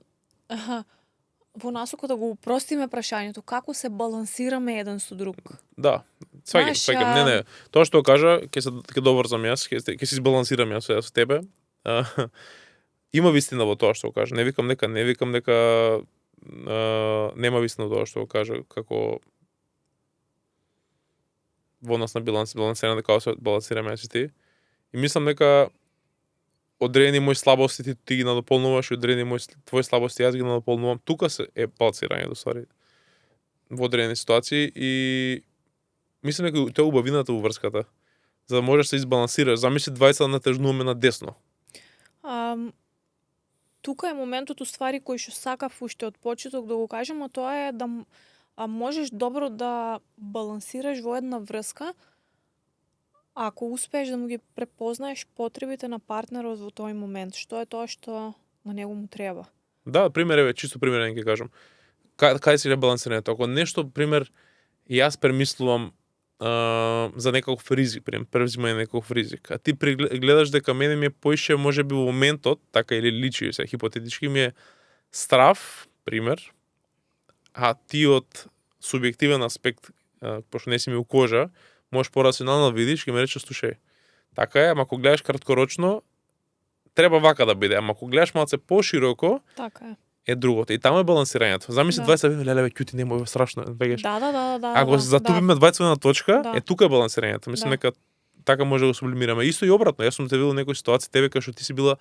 во насока да го упростиме прашањето, како се балансираме еден со друг. Да, сваќам. Не. Тоа што кажа, ќе доврзам јас, ќе се избалансирам јас со тебе. Има вистина во тоа што го кажа. Не викам дека нема вистина во тоа што го кажа, како во нас на балансиране дека се балансираме јас и ти. И мислам дека одредени мои слабости ти ги надополнуваш и одредени твои слабости јас ги надополнувам. Тука се е балансирање до ствари во одредени ситуации и мислам дека тоа е убавината во врската. За да можеш да се избалансираш. Замисли двајца да натежнуваме на десно. Тука е моментот уствари кој што сакав уште од почеток да го кажам, а тоа е да можеш добро да балансираш во една врска ако успееш да му ги препознаеш потребите на партнерот во тој момент. Што е тоа што на него му треба? Да, пример, чисто пример ќе кажам. Кај се балансирањето? Ако нешто, пример, јас премислувам за некаков ризик, превзимање некаков ризик. А ти гледаш дека мене ми е поише можеби во моментот, така или личи се хипотетички ми е страв, пример, а ти од субјективен аспект, пошто не си ми у кожа, можеш порационално видиш и ме речеш слушај. Така е, ама ако гледаш краткорочно, треба вака да биде, ама ако гледаш малце пошироко, така е другото. И таму е балансирањето. Замисли Да. 20 леле, ќути немој страшно, вегаш. Да. Ако затупиме 20 точка, Да. е тука е балансирањето. Мислам Да. дека така може да го сублимираме. Исто и обратно. Јас сум те видел некои ситуации тебе кај што ти си била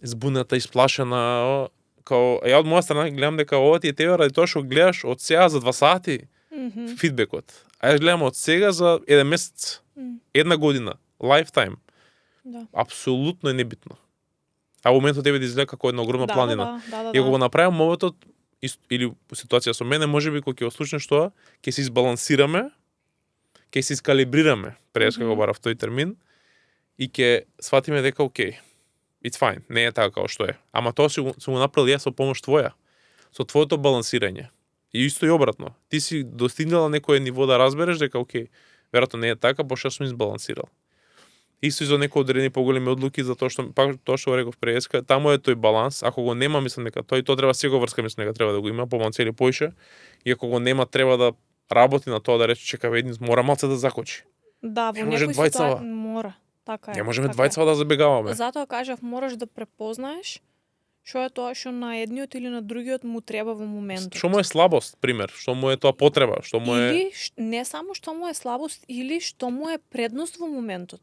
збуната, исплашена, као ја од моја страна гледам дека ова ти е тебе ради тоа што гледаш од сега за 2 сати фидбекот. А јас гледам од сега за 1 месец, 1 година, lifetime. Да. Апсолутно е небитно. А во моментот тебе да изгледа како една огромна планина. Да. И ако го направам овото или ситуација со мене, можеби кога ќе ослучне што ќе се избалансираме, ќе се искалибрираме, пред како барав тој термин, и ќе сватиме дека окей, it's fine, не е така како што е. Ама тоа сум го направил јас со помош твоја, со твоето балансирање. И исто и обратно. Ти си достигнала некое ниво да разбереш дека окей, веројатно не е така, пошто сум избалансирал. Исто и за некои одредени поголеми одлуки, затоа што пак тоа што реков преска, таму е тој баланс. Ако го нема, мислам дека тоа треба сега врска, мислам дека треба да го има, помалку или поише. И ако го нема, треба да работи на тоа да рече чека веднаш мора малце да закочи. Да, во Не може некои двајцава. ситуации мора. Така е. Не можеме така е. двајцава да забегаваме. Затоа кажав, мораш да препознаеш што е тоа што на едниот или на другиот му треба во моментот. Што му е слабост, пример, што му е тоа потреба, што му е Или не само што му е слабост, или што му е предност во моментот.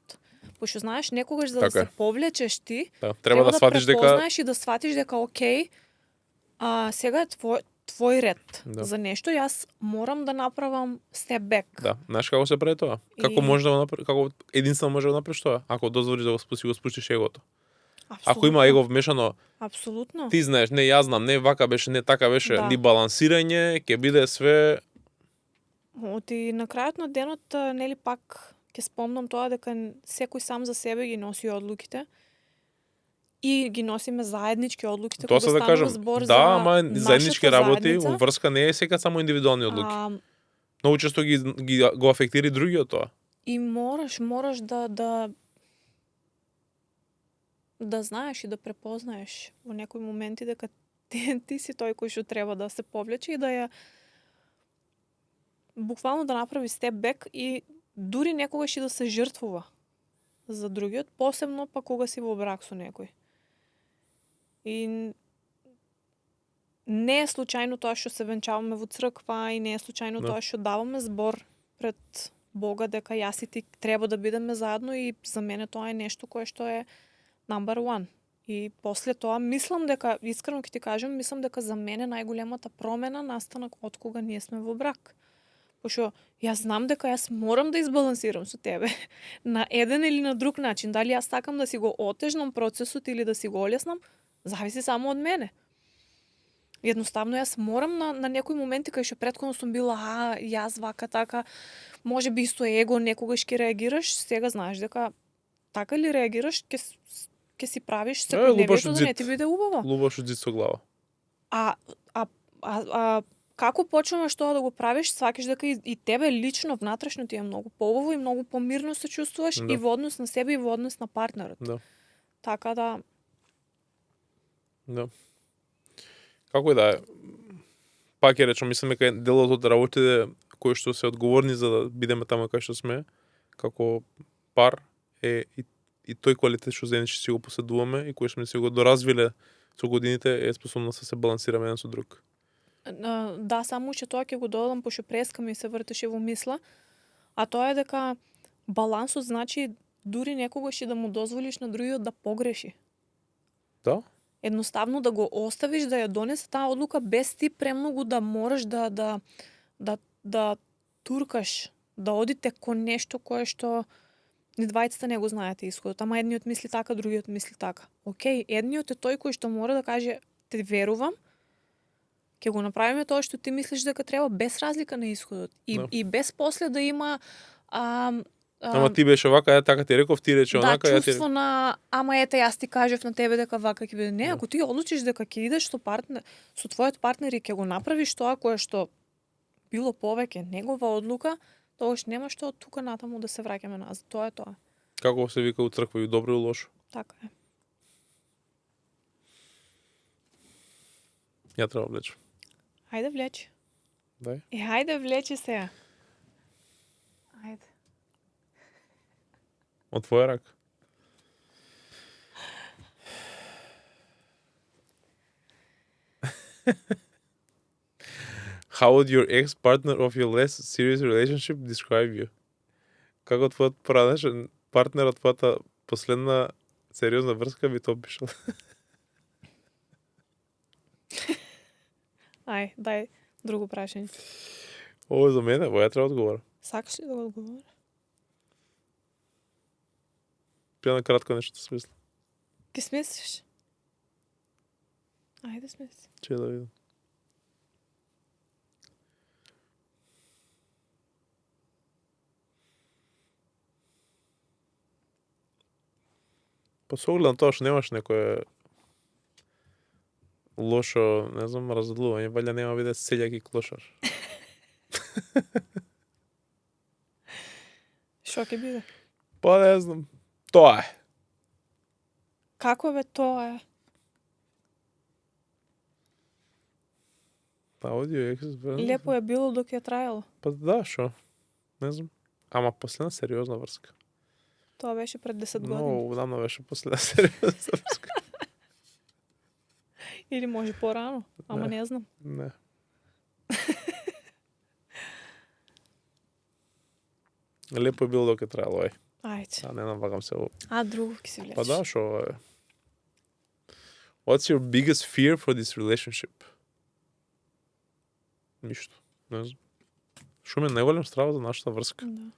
Пошто знаеш, некогаш за Така да е. се повлечеш ти, да, треба да сватиш дека препознаеш и да сватиш дека окей, сега е твој ред Да. за нешто, јас морам да направам step back. да, знаеш како се прави тоа? Како И- може да го направи, како единствено може да го направиш тоа? Ако дозволиш да го спуштиш егото. Ако Апсолутно. има его вмешано, Апсолутно. ти знаеш, не јас знам, не вака беше, не така беше, Да. ни балансирање, ќе биде све Оти на крајот на денот, нели пак ќе спомнам тоа дека секој сам за себе ги носи одлуките и ги носиме заеднички одлуките Тоа кога се да станува кажам. збор Да, за ама нашата заеднички работи, заедница. врска не е секад само индивидуални одлуки. А, Многу често го афектира и другиот тоа. и мораш да знаеш и да препознаеш во некои моменти дека ти си тој кој што треба да се повлече и да ја буквално да направи степ бек и дури некогаш и да се жртвува за другиот, посебно па кога си во брак со некој. И не е случајно тоа што се венчаваме во црква и не е случајно Да. тоа што даваме збор пред Бога дека јас и ти треба да бидеме заедно и за мене тоа е нешто кое што е number one. И после тоа мислам дека, искрено ќе ти кажам, мислам дека за мене најголемата промена настана од кога ние сме во брак. Пошто јас знам дека јас морам да избалансирам со тебе на еден или на друг начин. Дали јас сакам да си го отежнам процесот или да си го олеснам, зависи само од мене. Едноставно јас морам на некои моменти кај што претходно сум била јас вака така, може би исто его некогаш ќе реагираш, сега знаеш дека така ли реагираш, ќе си правиш секојдневието да не ти биде убаво. Лубаш од зид со глава. А како почнуваш тоа да го правиш, сваќаш дека и тебе лично внатрешно ти е многу поубаво и многу помирно се чувствуваш Да. и во однос на себе и во однос на партнерот. Да. Така да Да. Како и да е, пак ќе речам, мислам дека делот од работите кои што се одговорни за да бидеме таму кај што сме, како пар, е и тој квалитет што заеднички си го поседуваме и кој што сме си го доразвиле со годините е способност да се балансираме еден со друг. Да, само уште тоа ќе го додадам, пошто преска ми се вртеше во мисла, а тоа е дека балансот значи дури некогаш и да му дозволиш на другиот да погреши. Да? Едноставно да го оставиш да ја донесе таа одлука без ти премногу да мораш да туркаш, да одите кон нешто кое што ни двајцата не го знаете исходот, ама едниот мисли така, другиот мисли така. Океј, едниот е тој кој што мора да каже те верувам, ќе го направиме тоа што ти мислиш дека треба без разлика на исходот и без после да има Ама ти беше вака, така ти реков, ти рече да, онака, чувство на ама ете јас ти кажав на тебе дека вака ќе биде. Не, ако ти одлучиш дека ќе идеш со твојот партнер и ќе го направиш тоа кое што било повеќе негова одлука, тогаш нема што од тука натаму да се враќаме назад. Тоа е тоа. Како се вика у црква, и добро и лошо. Така е. Ја треба влечам. Ајде влечи. Дај. Ајде влечи се. Ајде. Од твоја рака. How would your ex-partner of your less serious relationship describe you? Како твојот поранешен партнер од твојата последна сериозна врска би тоа опишал? Ај, дај друго прашање. Ово е за мене, во ја треба одговор. Сакаш ли да го одговориш? Пија на кратко нешто смисла. Ки смислиш? Ајде смисли. Че да видам. Па со оглед на тоа што немаш некое лошо, не знам, разделување, валја нема биде селјаки клошар. Шо ќе биде? Па не знам. Тоа е. Како бе тоа е? Аудио екс. Лепо е било док е траело. Па да, шо? Не знам. Ама последна сериозна врска. Тоа беше пред 10 години. Много давно беше последна сериозна врска. Или може порано, ама Не. не знам. Не. Лепо е било док е траело, ај. Ајде. Не навагам се ово. А друго ќе си влечеш. Па да, шо е. What's your biggest fear for this relationship? Ништо. Не знам. Шо ми е најголем страв за нашата врска? Да.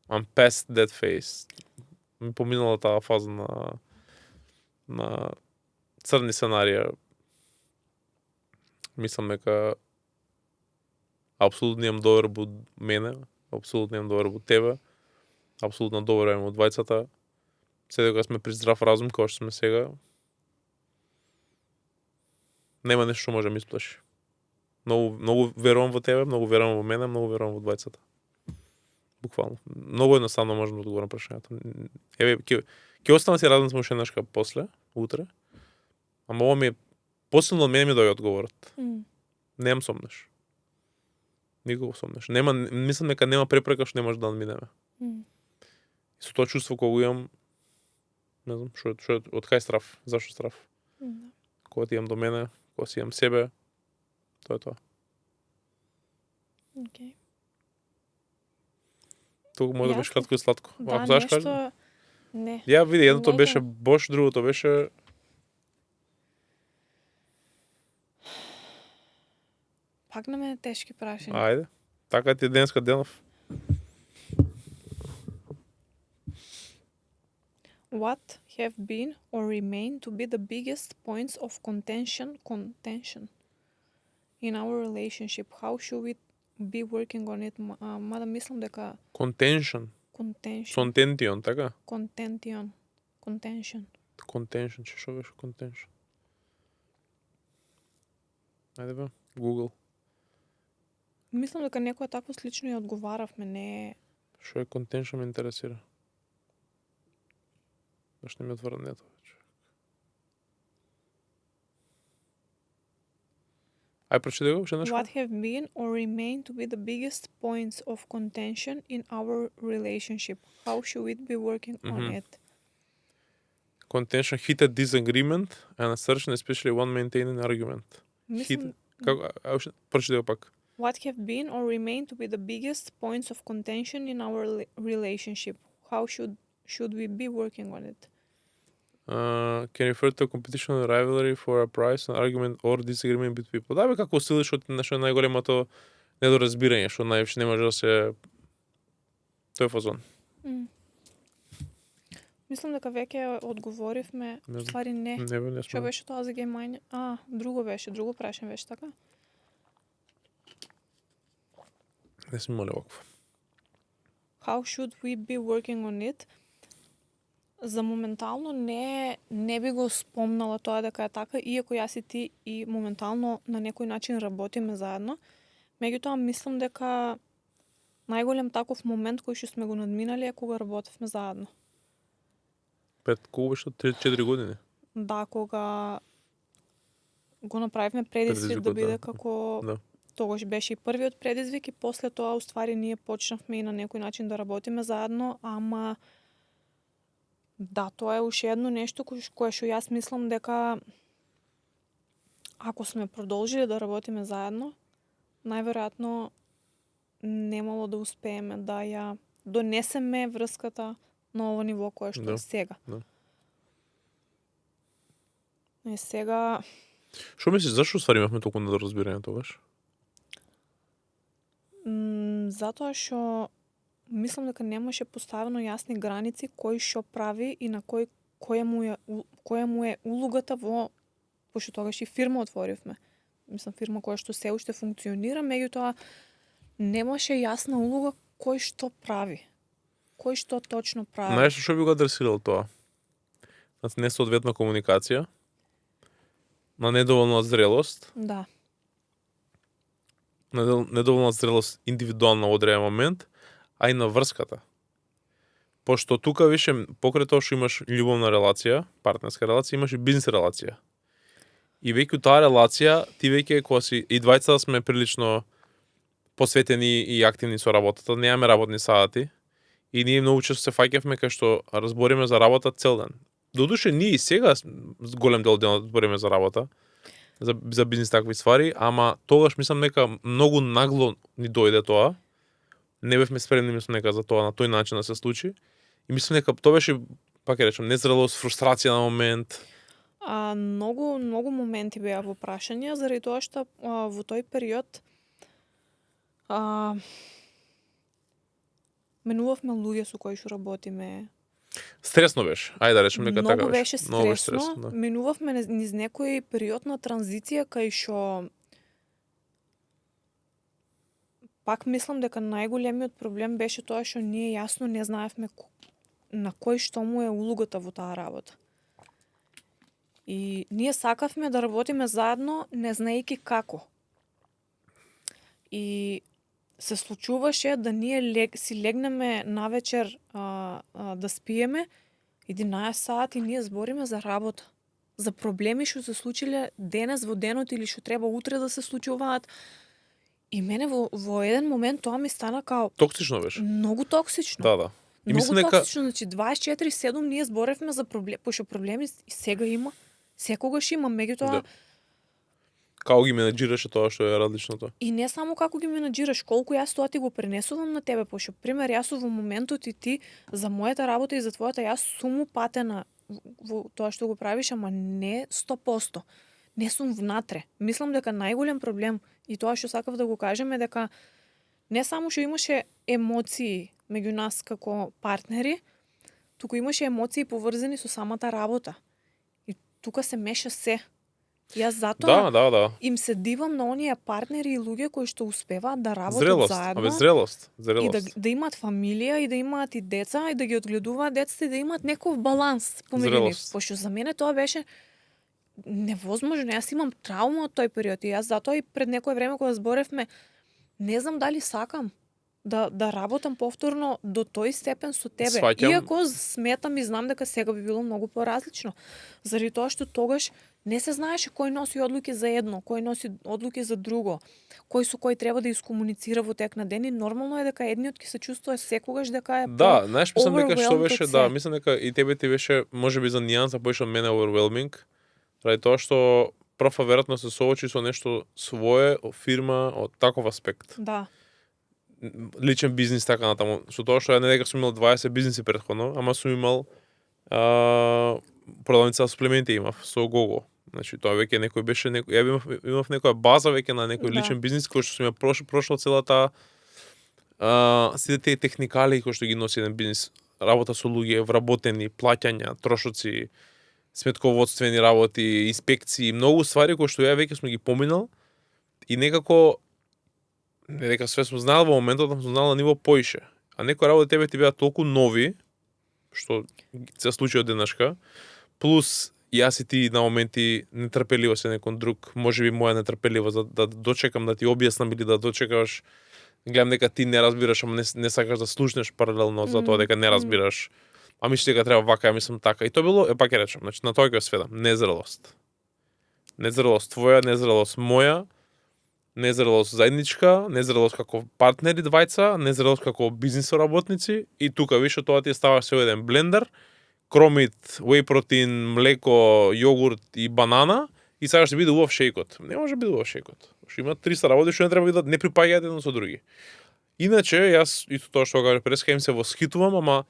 I'm past that phase. Ми поминала таа фаза на црни сценарија. Мислам дека апсолутно имам доверба во мене, апсолутно имам доверба во тебе, апсолутно доверба во двајцата. Се дека сме при здрав разум, како што сме сега, нема нешто што може да ми исплаши. Многу верувам во тебе, многу верувам во мене, многу верувам во двајцата. Буквално. Многу едноставно можам да одговорам прашањето. Еве, ќе останам си размислам уште нешка после, утре. Ама ова ми е посилно од мене ми доаѓа одговорот. Немам сомнеш. Никого сомнеш. Нема, мислам дека нема препрека што не може да надминеме. И со тоа чувство кога го имам, не знам, што од кај страв, зашто страв? Да. Кога ти имам до мене, кога си имам себе, тоа е тоа. Океј. Тука може да беше Јасно. кратко и сладко. Да, Ако сакаш кажи. нешто... Не. Ја види, едното Не, беше не. Бош, другото беше Пак на мене тешки прашања. ајде. Така ти е денеска денов. What have been or remain to be the biggest points of contention in our relationship? How should we be working on it? Мада мислам дека Contention. contention, Сонтентион, така? contention. Contention, што беше contention? Ајде бе, Google. Мислам дека некоја такво слично ја одговаравме, не е... Што е contention ме интересира. Зашто не ми отвора нето веќе? Ај прочитай го, уште нешто? What have been or remain to be the biggest points of contention in our relationship? How should we be working on it? Contention, heated disagreement and assertion, especially one maintaining argument. Мислам, Како, уште прочитай го пак. what have been or remain to be the biggest points of contention in our relationship? How should we be working on it? Can refer to competition or rivalry for a prize, an argument or disagreement between people. Да бе, како усилиш од нешто најголемото недоразбирање, што највише не може да се тој фазон. Мислам дека веќе одговоривме, Не знам. ствари не. Не бе, не Што сме. беше тоа за геймање? Друго прашање беше така? Не сме имали вакво. How should we be working on it? За моментално не би го спомнала тоа дека е така, иако јас и ти и моментално на некој начин работиме заедно. Меѓутоа мислам дека најголем таков момент кој што сме го надминали е кога работевме заедно. Колку беше 3-4 години? Да, кога го направивме предизвик да Предизвикот, биде да. како Да. тогаш беше и првиот предизвик и после тоа уствари ние почнавме и на некој начин да работиме заедно, ама да, тоа е уште едно нешто кое што јас мислам дека ако сме продолжили да работиме заедно, најверојатно немало да успееме да ја донесеме врската на ово ниво кое што е сега. Да. И сега Што мислиш, зашто ствари имавме толку недоразбирање тогаш? Затоа што мислам дека немаше поставено јасни граници кој што прави и на која му е улогата пошто тогаш и фирма отворивме. Мислам фирма која што се уште функционира, меѓутоа немаше јасна улога кој што прави. Кој што точно прави. Знаеш што би го адресирал тоа? На несоодветна комуникација, на недоволна зрелост, Да. недоволна зрелост индивидуална во одреден момент, а и на врската. Пошто тука више, покрај тоа што имаш љубовна релација, партнерска релација, имаш и бизнес релација. И веќе таа релација, ти веќе кога си и двајцата сме прилично посветени и активни со работата, немаме работни сати и ние многу често се фаќавме кај што разбориме за работа цел ден. Додуше ние и сега голем дел денот збориме за работа, за бизнес такви ствари, ама тогаш мислам нека многу нагло ни дојде тоа. Не бевме спремни мислам нека за тоа на тој начин да се случи. И мислам нека тоа беше, пак ќе речем, незрелост, фрустрација на момент. Многу моменти беа во прашање, заради тоа што во тој период менувавме луѓе со кои што работиме. Стресно беше. Ајде да речем нека така Многу беше стресно. стресно, да. Менувавме низ некој период на транзиција кај што пак мислам дека најголемиот проблем беше тоа што ние јасно не знаевме на кој што му е улогата во таа работа. И ние сакавме да работиме заедно, не знаејќи како. И се случуваше да ние си легнеме навечер да спиеме 11 сати и ние збориме за работа. За проблеми што се случиле денес во денот или што треба утре да се случуваат. И мене во еден момент тоа ми стана као Токсично беше. многу токсично. Да. И Многу мислам нека токсично, значи 24/7 ние зборевме за проблеми, пошто проблеми и сега има, секогаш има, меѓутоа Да. Како ги менаџираше тоа што е различното? и не само како ги менаџираш, колку јас тоа ти го пренесувам на тебе, пошто пример јас сум во моментот и ти за мојата работа и за твојата јас сум упатена во тоа што го правиш, ама не 100%. Не сум внатре. Мислам дека најголем проблем и тоа што сакав да го кажем е дека не само што имаше емоции меѓу нас како партнери, туку имаше емоции поврзани со самата работа. И тука се меша се. Јас затоа Да. им се дивам на оние партнери и луѓе кои што успеваат да работат Зрелост, заедно. зрелост. И да имаат фамилија, и да имаат и деца, и да ги одгледуваат децата, и да имаат некој баланс помеѓу нив. Зрелост. Пошто за мене тоа беше невозможно. Јас имам траума од тој период и јас затоа и пред некое време кога зборевме, не знам дали сакам да работам повторно до тој степен со тебе. Сваќам. Иако сметам и знам дека сега би било многу поразлично. Заради тоа што тогаш не се знаеше кој носи одлуки за едно, кој носи одлуки за друго, кој со кој треба да искомуницира во тек на ден и нормално е дека едниот ќе се чувствува секогаш дека е Да, знаеш, мислам дека што overwhelmed беше, од да, се. мислам дека и тебе ти беше можеби за нијанса поише од мене overwhelming, ради тоа што прва веројатно се соочи со нешто свое, фирма, од таков аспект. Да. Личен бизнис така натаму. Со тоа што ја не дека сум имал 20 бизниси претходно, ама сум имал продавница суплементи имав со Гого. Значи тоа веќе некој беше ја имав некоја база веќе на некој Да. личен бизнис кој што сум ја прошла целата сите тие техникали кои што ги носи еден бизнис, работа со луѓе, вработени, плаќања, трошоци, сметководствени работи, инспекции, многу ствари кои што ја веќе сум ги поминал и некако не дека све сум знаел во моментот, сум знаел на ниво поише. А некои работи тебе ти беа толку нови, што се случи од денешка, плюс јас и ти на моменти нетрпеливо се некон друг, можеби моја нетрпеливо за да дочекам да ти објаснам или да дочекаш, гледам дека ти не разбираш, ама не сакаш да слушнеш паралелно за тоа дека не разбираш. А мислиш дека треба вака, ја мислам така. И тоа било, пак ќе речем, значи на тоа ќе сведам, незрелост. Незрелост твоја, незрелост моја, незрелост заедничка, незрелост како партнери двајца, незрелост како бизнис работници и тука више тоа ти ставаш се во еден блендер, кромит, whey протеин, млеко, јогурт и банана и сега ќе биде убав шејкот. Не може да биде убав шејкот. Што има 300 работи што не треба да не припаѓаат едно со други. Иначе јас и тоа што кажа Преска им се восхитувам, ама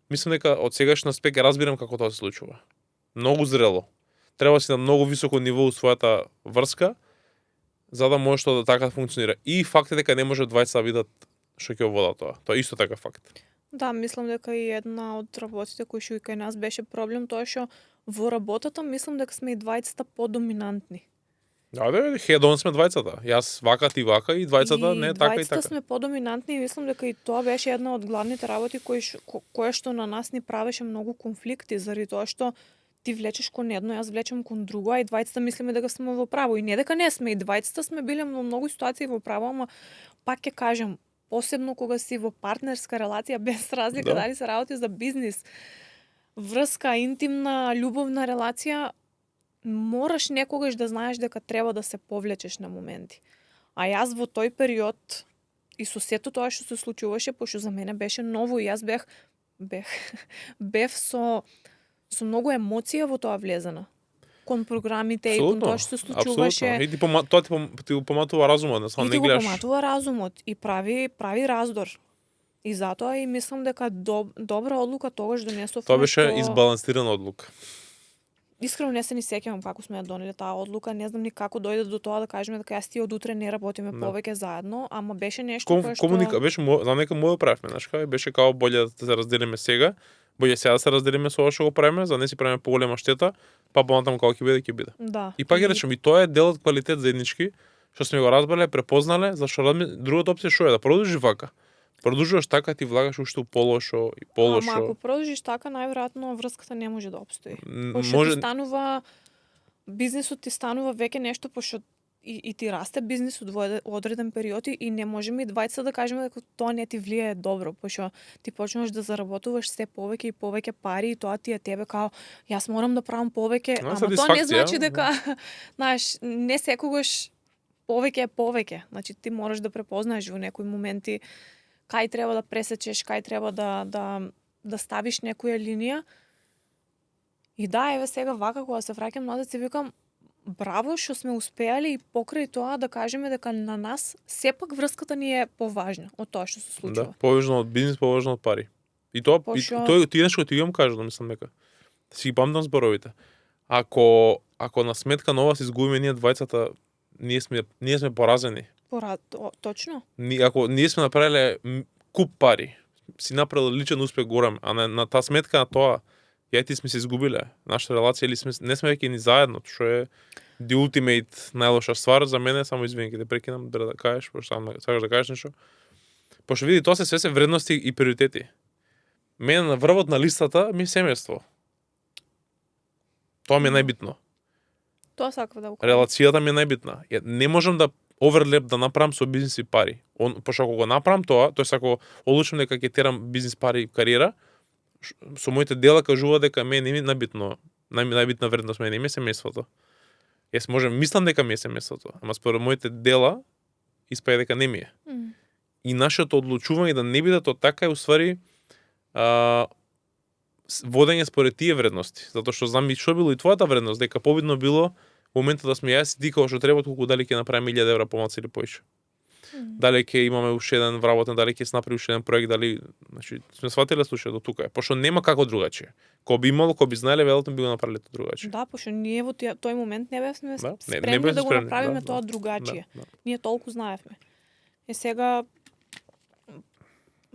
мислам дека од сегашен аспект разбирам како тоа се случува. Многу зрело. Треба си на многу високо ниво у својата врска за да може тоа да така функционира. И факт е дека не може двајца да видат што ќе вода тоа. Тоа е исто така факт. Да, мислам дека и една од работите кои што и кај нас беше проблем тоа што во работата мислам дека сме и двајцата подоминантни. Да, хедон сме двајцата. Јас вака, ти вака и двајцата не така и така. Двајцата сме подоминантни и мислам дека и тоа беше една од главните работи која што на нас ни правеше многу конфликти заради тоа што ти влечеш кон едно, јас влечем кон друго, а и двајцата мислиме дека сме во право. И не дека не сме, и двајцата сме биле во многу ситуации во право, ама пак ќе кажем, посебно кога си во партнерска релација, без разлика дали се работи за бизнис, врска, интимна, љубовна релација, мораш некогаш да знаеш дека треба да се повлечеш на моменти. А јас во тој период и со сето тоа што се случуваше, пошто за мене беше ново и јас бев со многу емоција во тоа влезена. Кон програмите и кон тоа што се случуваше. Абсолютно. И тоа ти поматува разумот, не само не гледаш. И ти го поматува разумот и прави раздор. И затоа и мислам дека добра одлука тогаш донесовме. Тоа беше избалансирана одлука. Искрено не се ни сеќавам како сме ја донеле таа одлука, не знам ни како дојде до тоа да кажеме дека јас ти од утре не работиме повеќе заедно, ама беше нешто кое што беше за нека мој правевме, знаеш како беше као боле да се разделиме сега, боле сега да се разделиме со ова што го правиме, за да не си правиме поголема штета, па понатаму како ќе биде. Да. И пак ја речем, и тоа е дел од квалитет заеднички, што сме го разбрале, препознале, зашто другата опција што е да продолжи вака. Продолжуваш така, ти влагаш уште полошо и полошо. Ама ако продолжиш така, најверојатно врската не може да обстои. Пошто ти станува бизнисот ти станува веќе нешто пошто и ти расте бизнисот во одреден период и не можеме и двајца да кажеме дека тоа не ти влијае добро, пошто ти почнуваш да заработуваш се повеќе и повеќе пари и тоа ти е тебе као јас морам да правам повеќе, ама тоа не значи дека знаеш, не секогаш повеќе е повеќе. Значи ти мораш да препознаеш во некои моменти кај треба да пресечеш, кај треба да ставиш некоја линија. И да, еве сега вака кога се враќам назад, се викам браво што сме успеале и покрај тоа да кажеме дека на нас сепак врската ни е поважна од тоа што се случува. Да, поважно од бизнис, поважно од пари. И тоа ти нешто ти имам кажано, мислам дека. Си памтам зборовите. Ако на сметка на ова се изгубиме ние двајцата, ние сме поразени. Точно. Ако ние сме направиле куп пари, си направил личен успех горем, а на таа сметка на тоа, ја ти сме се изгубиле. Нашата релација или не сме веќе ни заедно, што е the ultimate најлоша ствар за мене, само извини ќе те прекинам да кажеш, пошто сакаш да кажеш нешто. Пошто види, тоа се вредности и приоритети. Мене на врвот на листата ми е семејство. Тоа ми е најбитно. Тоа сакав да го кажам. Релацијата ми е најбитна. Не можам да оверлеп да направам со бизнис и пари. Пошто ако го направам тоа, тоест ако одлучам дека ќе терам бизнис, пари и кариера, со моите дела кажува дека мене не ми најбитно, најбитна вредност мене ми е семејството. Јас мислам дека ми е семејството, ама според моите дела испаѓа дека не ми е. И нашето одлучување да не биде тоа така е уствари водење според тие вредности, затоа што знам и што било и твојата вредност, дека побитно било во моментот да сме јас и ти како што треба, толку дали ќе направиме 1000 евра помалку или поише. Дали ќе имаме уште еден вработен, дали ќе се направи уште еден проект, дали, значи сме сватиле случај до тука, пошто нема како другачи. Ко би имало, ко би знаеле, веројатно би го направиле тоа другачи. Да, пошто ние во тој момент не бевме спремни да го направиме тоа другачие. Ние толку знаевме. И сега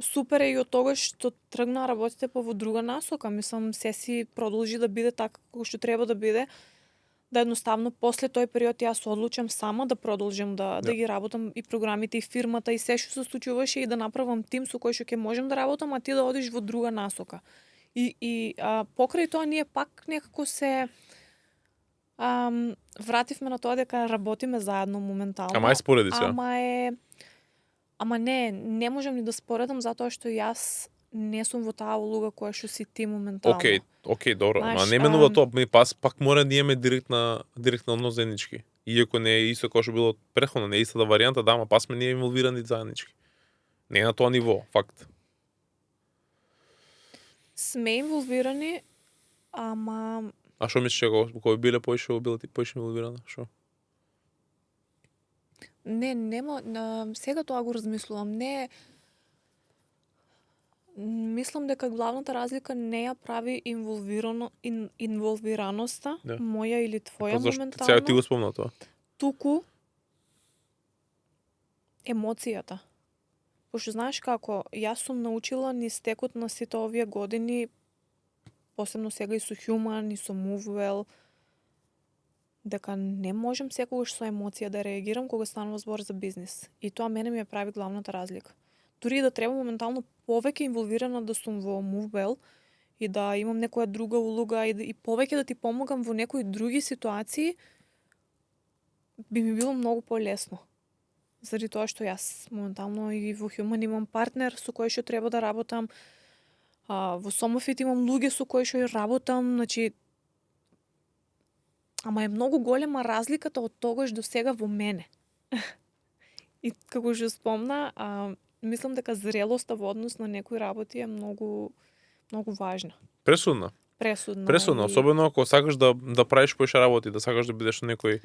супер е и од тогаш што тргна работите по во друга насока, мислам се си продолжи да биде така како што треба да биде. Да едноставно после тој период јас одлучам сама да продолжам да ги работам и програмите и фирмата и се што се случуваше и да направам тим со кој што ќе можам да работам, а ти да одиш во друга насока. И покрај тоа ние пак некако се вративме на тоа дека работиме заедно моментално. Ама е спореди се. Ама не можам ни да споредам затоа што јас не сум во таа улога која што си ти моментално. Океј, добро. Ама не менува тоа, пак мора да имаме директна однос заеднички. Иако не е исто како што било претходно, не е истата варијанта, да, ама сме ние инволвирани заеднички. Не е на тоа ниво, факт. Сме инволвирани, ама А што мислиш кога биле поише инволвирана? Што? Нема, сега тоа го размислувам. Мислам дека главната разлика не ја прави инволвираноста, Да. моја или твоја Зашто моментално. сега ти го спомна тоа? Туку емоцијата. Пошто знаеш како, јас сум научила низ текот на сите овие години, посебно сега и со Human, и со MoveWell, дека не можам секогаш со емоција да реагирам кога станува збор за бизнис. И тоа мене ми ја прави главната разлика. Дури и да треба моментално повеќе инволвирана да сум во MoveWell и да имам некоја друга улога и повеќе да ти помогам во некои други ситуации, би ми било многу полесно. Заради тоа што јас моментално и во Human имам партнер со кој што треба да работам, во Somofit имам луѓе со кои што работам, значи ама е многу голема разликата од тогаш до сега во мене. И како што спомна, мислам дека зрелоста во однос на некои работи е многу важна. Пресудна. Пресудна, особено ако сакаш да правиш поише работи, да сакаш да бидеш некој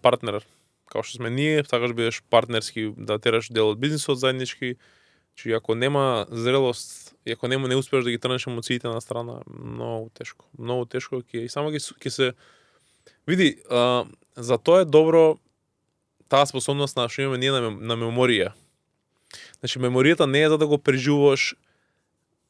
партнер, како што сме ние, сакаш да бидеш партнерски, да тераш дел од бизнисот заеднички. Че ако нема зрелост, и ако не успееш да ги трнеш емоциите на страна, многу тешко. Многу тешко ќе само ќе се види, за тоа е добро таа способност на што имаме ние на меморија. Значи меморијата не е за да го преживуваш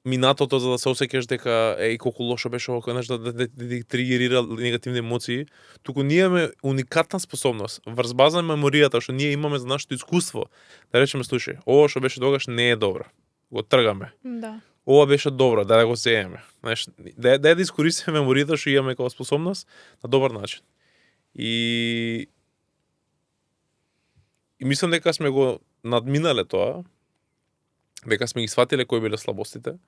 минатото за да се осеќаш дека колку лошо беше ова, да тригерира негативни емоции, туку ние имаме уникатна способност врз база на меморијата што ние имаме за нашето искуство, да речеме слушај, ова што беше тогаш не е добро. Го тргаме. Да. Ова беше добро, да го земеме. Знаеш, да искористиме меморијата што имаме како способност на добар начин. И мислам дека сме го надминале тоа, дека сме ги сватиле кои биле слабостите,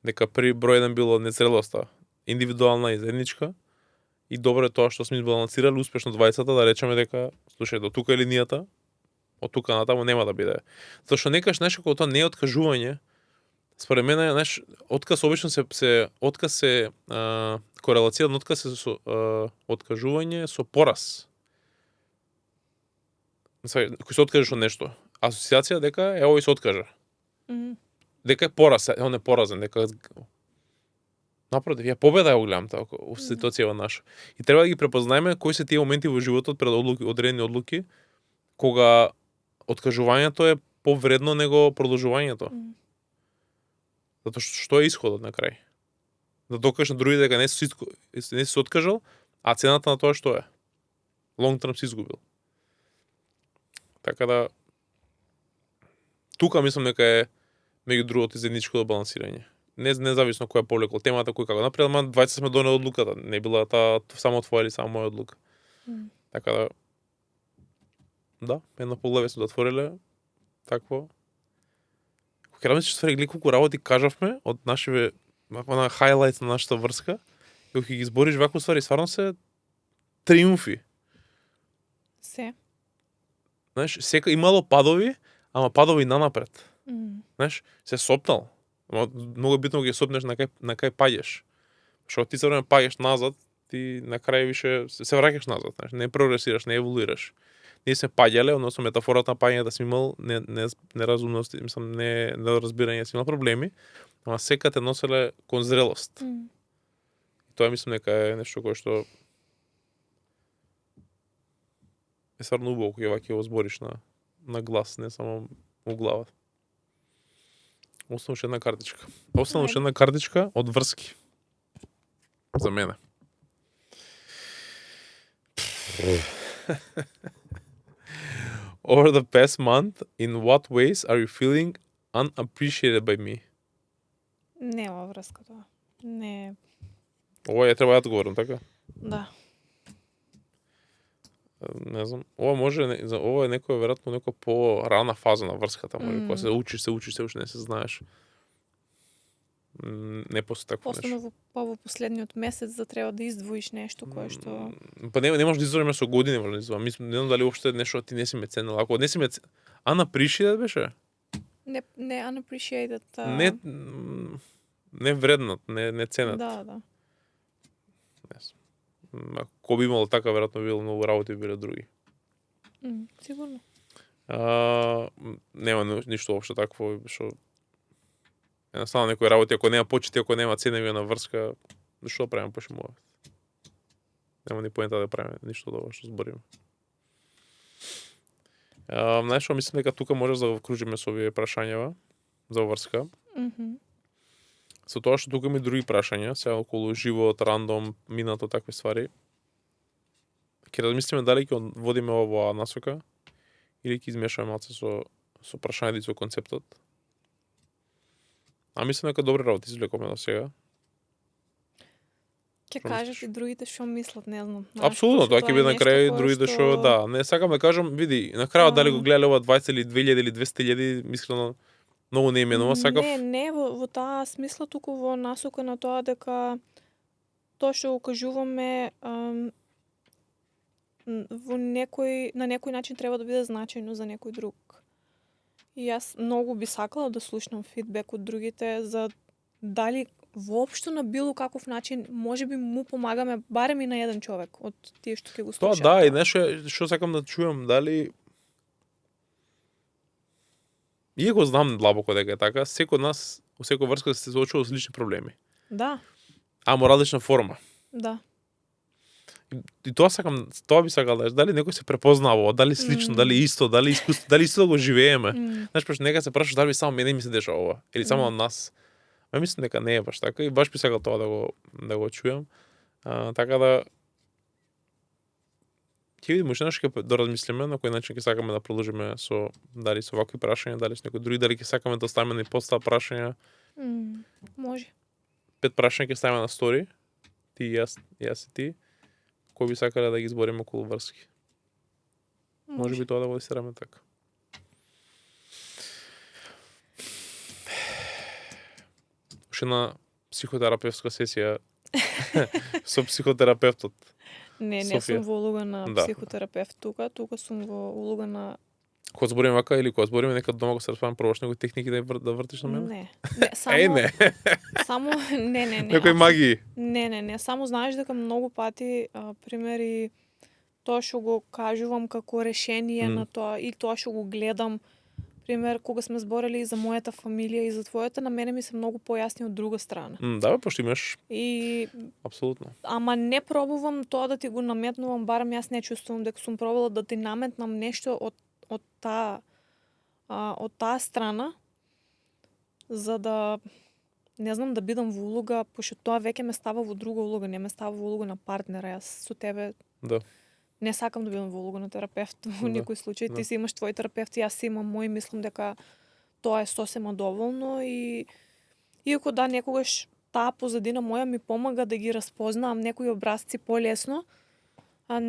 дека при број 1 било незрелоста, индивидуална и заедничка, и добро е тоа што сме избалансирали успешно двајцата, да речеме дека, слушај, до тука е линијата, од тука натаму нема да биде. Зашто некаш нешто кога тоа не е откажување, според мене, знаеш, отказ обично отказ е корелација на отказ е со откажување со пораз. Кој се откажеш од нешто, асоциација дека овој се откажа. Дека е пораз, он е поразен, дека напротив, ја победа ја гледам таа ситуацијава наша. И треба да ги препознаеме кои се тие моменти во животот пред одредени одлуки кога откажувањето е повредно него продолжувањето. Затоа што е исходот на крај? Да докажеш на другите дека не си се откажал, а цената на тоа што е? Long term си изгубил. Така да тука мислам дека е меѓу другото заедничкото балансирање. Независно која повлекол темата, кој како напред, ама двајца сме донели одлуката, не била таа само твоја или само моја одлука. Така да, едно поглаве сме отвориле, такво. Кога мислиш ствари гледа колку работи кажавме од нашиве на хайлајт на нашата врска, и кога ги избориш вако ствари, стварно се триумфи. Се. Знаеш, сека имало падови, ама падови нанапред. Знаеш, се сопнал. Многу битно ги сопнеш на кај паѓаш. Што ти се време паѓаш назад, ти на крај више се враќаш назад, знаеш, не прогресираш, не еволуираш. Ние се паѓале, односно метафората на паѓање да си имал неразумности, мислам, не разбирање, си имал проблеми, ама сека те носеле кон зрелост. И тоа мислам дека е нешто кое што е стварно убаво кога ќе го збориш на глас, не само у глава. Останува една картичка. Останува една картичка од врски. За мене. Over the past month, in what ways are you feeling unappreciated by me? Нема врска тоа. Не. Ова ја треба да одговорам, така? Да. Не знам. Ова може, ова е веројатно некоја по-рана фаза на врската, може, кога се учиш, се уште не се знаеш. Не после такво нешто. Особено во последниот месец да треба да издвоиш нешто кое што Па не можеш да издвоиш со години, може да издвоиш. Мислам, не знам дали уопште нешто ти не си ме ценел. Ако не си ме unappreciated беше? Не unappreciated. Не вреднат, не ценат. Да. Ко би имало така, веројатно било многу работи биле други. Сигурно. Нема ништо општо такво што едноставно некои работи ако нема почити, ако нема ценевија врска, што правиме пошумуваме. Нема ни поента да правиме ништо од ова што збориме. Знаеш што, мислам дека тука можеш да го вклучиме со овие прашањава за врска. Со тоа што тука има и други прашања, сега околу живот, рандом, минато, такви ствари. Ќе размислиме дали ќе водиме оваа насока или ќе измешаме малце со прашањата и со концептот. Мислам дека добри работи извлекоме до сега. Ќе кажат и другите што мислат, не знам. Апсолутно, тоа ќе биде на крај другите што да, не сакам да кажам, види, на крајот дали го гледале ова 20 или 2000 или 200.000, искрено многу не именува, сакав. Не, во таа смисла, туку во насока на тоа дека тоа што го кажуваме на некој начин треба да биде значајно за некој друг. И јас многу би сакала да слушнам фидбек од другите за дали воопшто на било каков начин можеби му помагаме барем и на еден човек од тие што ќе го слушаат. Тоа да, и нешто што сакам да чуам, дали иако знам длабоко дека е така, секој од нас во секоја врска се соочува со лични проблеми. Да. Ама различна форма. Да. И тоа би сакал да дали некој се препознава, дали слично, дали исто, дали искуство, дали исто да го живееме. Знаеш, пошто нека се прашаш дали само мене ми се дешава ова или само на нас. Мислам дека не е баш така и баш би сакал тоа да го чујам. Така да ќе видиме уште нешто ќе доразмислиме на кој начин ќе сакаме да продолжиме дали со вакви прашања, дали со некои други, дали ќе сакаме да ставиме и подстав прашања. Може. 5 прашања ќе ставиме на стори. Ти и јас и ти. Кој би сакале да ги избориме околу врски. Може би тоа да го десираме така. Уште една психотерапевтска сесија со психотерапевтот. Не сум во улога на психотерапевт тука сум во улога на Кога збориме вака или кога збориме нека дома го се распавам пробаш некои техники да вртиш на мене? Не, само само не. Некои магии. Не, само знаеш дека многу пати примери тоа што го кажувам како решение на тоа и тоа што го гледам. Пример, кога сме зборели за мојата фамилија и за твојата, на мене ми се многу појасни од друга страна. Да, пошто имаш. И апсолутно. Ама не пробувам тоа да ти го наметнувам, барем јас не чувствувам дека сум пробала да ти наметнам нешто од таа страна, за да не знам, да бидам во улога, пошто тоа веќе ме става во друга улога, не ме става во улога на партнера. Јас со тебе не сакам да бидам во улога на терапевт во никој случај. Ти си имаш твој терапевт, јас си имам мој, мислам дека тоа е сосема доволно и иако да, некогаш таа позадина моја ми помага да ги распознаам некои образци полесно, а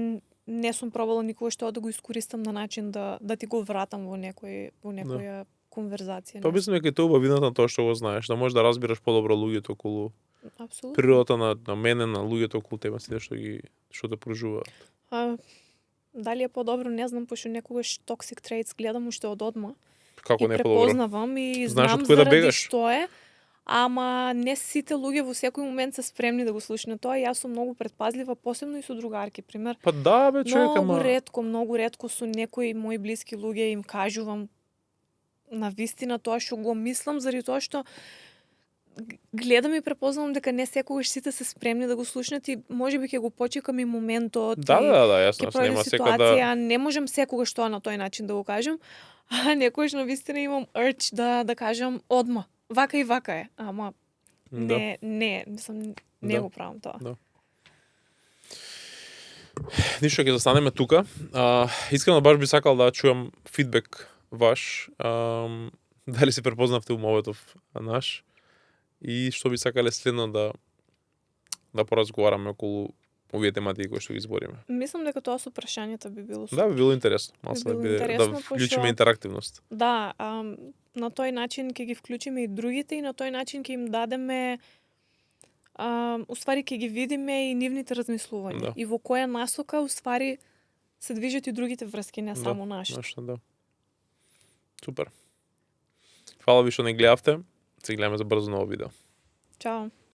не сум пробала никогаш тоа да го искористам на начин да ти го вратам во некоја конверзација. Па мислам дека тоа убавината на тоа што го знаеш, да можеш да разбираш подобро луѓето околу природата на мене, на луѓето околу тебе, сите што те проживаат. Дали е подобро, не знам, пошто некогаш toxic traits гледам уште од одма. Како не е подобро? Препознавам и знам заради што е, ама не сите луѓе во секој момент се спремни да го слушнат тоа. Јас сум многу предпазлива, посебно и со другарки, пример. Па да, бе, човек, многу ретко со некои мои блиски луѓе им кажувам на вистина тоа што го мислам, заради тоа што гледам и препознавам дека не секогаш сите се спремни да го слушнат и можеби ќе го почекам и моментот. Да, јасно, нема секој да. Не можам секогаш тоа на тој начин да го кажам, а некогаш на вистина имам urge да кажам одма. Вака и вака е, ама не го правам тоа. Да. Ништо, ќе застанеме тука. Искрено баш би сакал да чуам фидбек ваш. Дали се препознавте умовето наш и што би сакале следно да поразговараме околу овие тематики кои што ги збориме. Мислам дека тоа со прашањата би било супер. Да, би било интересно. Да вклучиме интерактивност. Да, на тој начин ќе ги вклучиме и другите и на тој начин ќе им дадеме уствари ќе ги видиме и нивните размислувања. И во која насока уствари се движат и другите врски, не само нашите. Да. Супер. Фала ви што не гледавте. Се гледаме за брзо ново видео. Чао.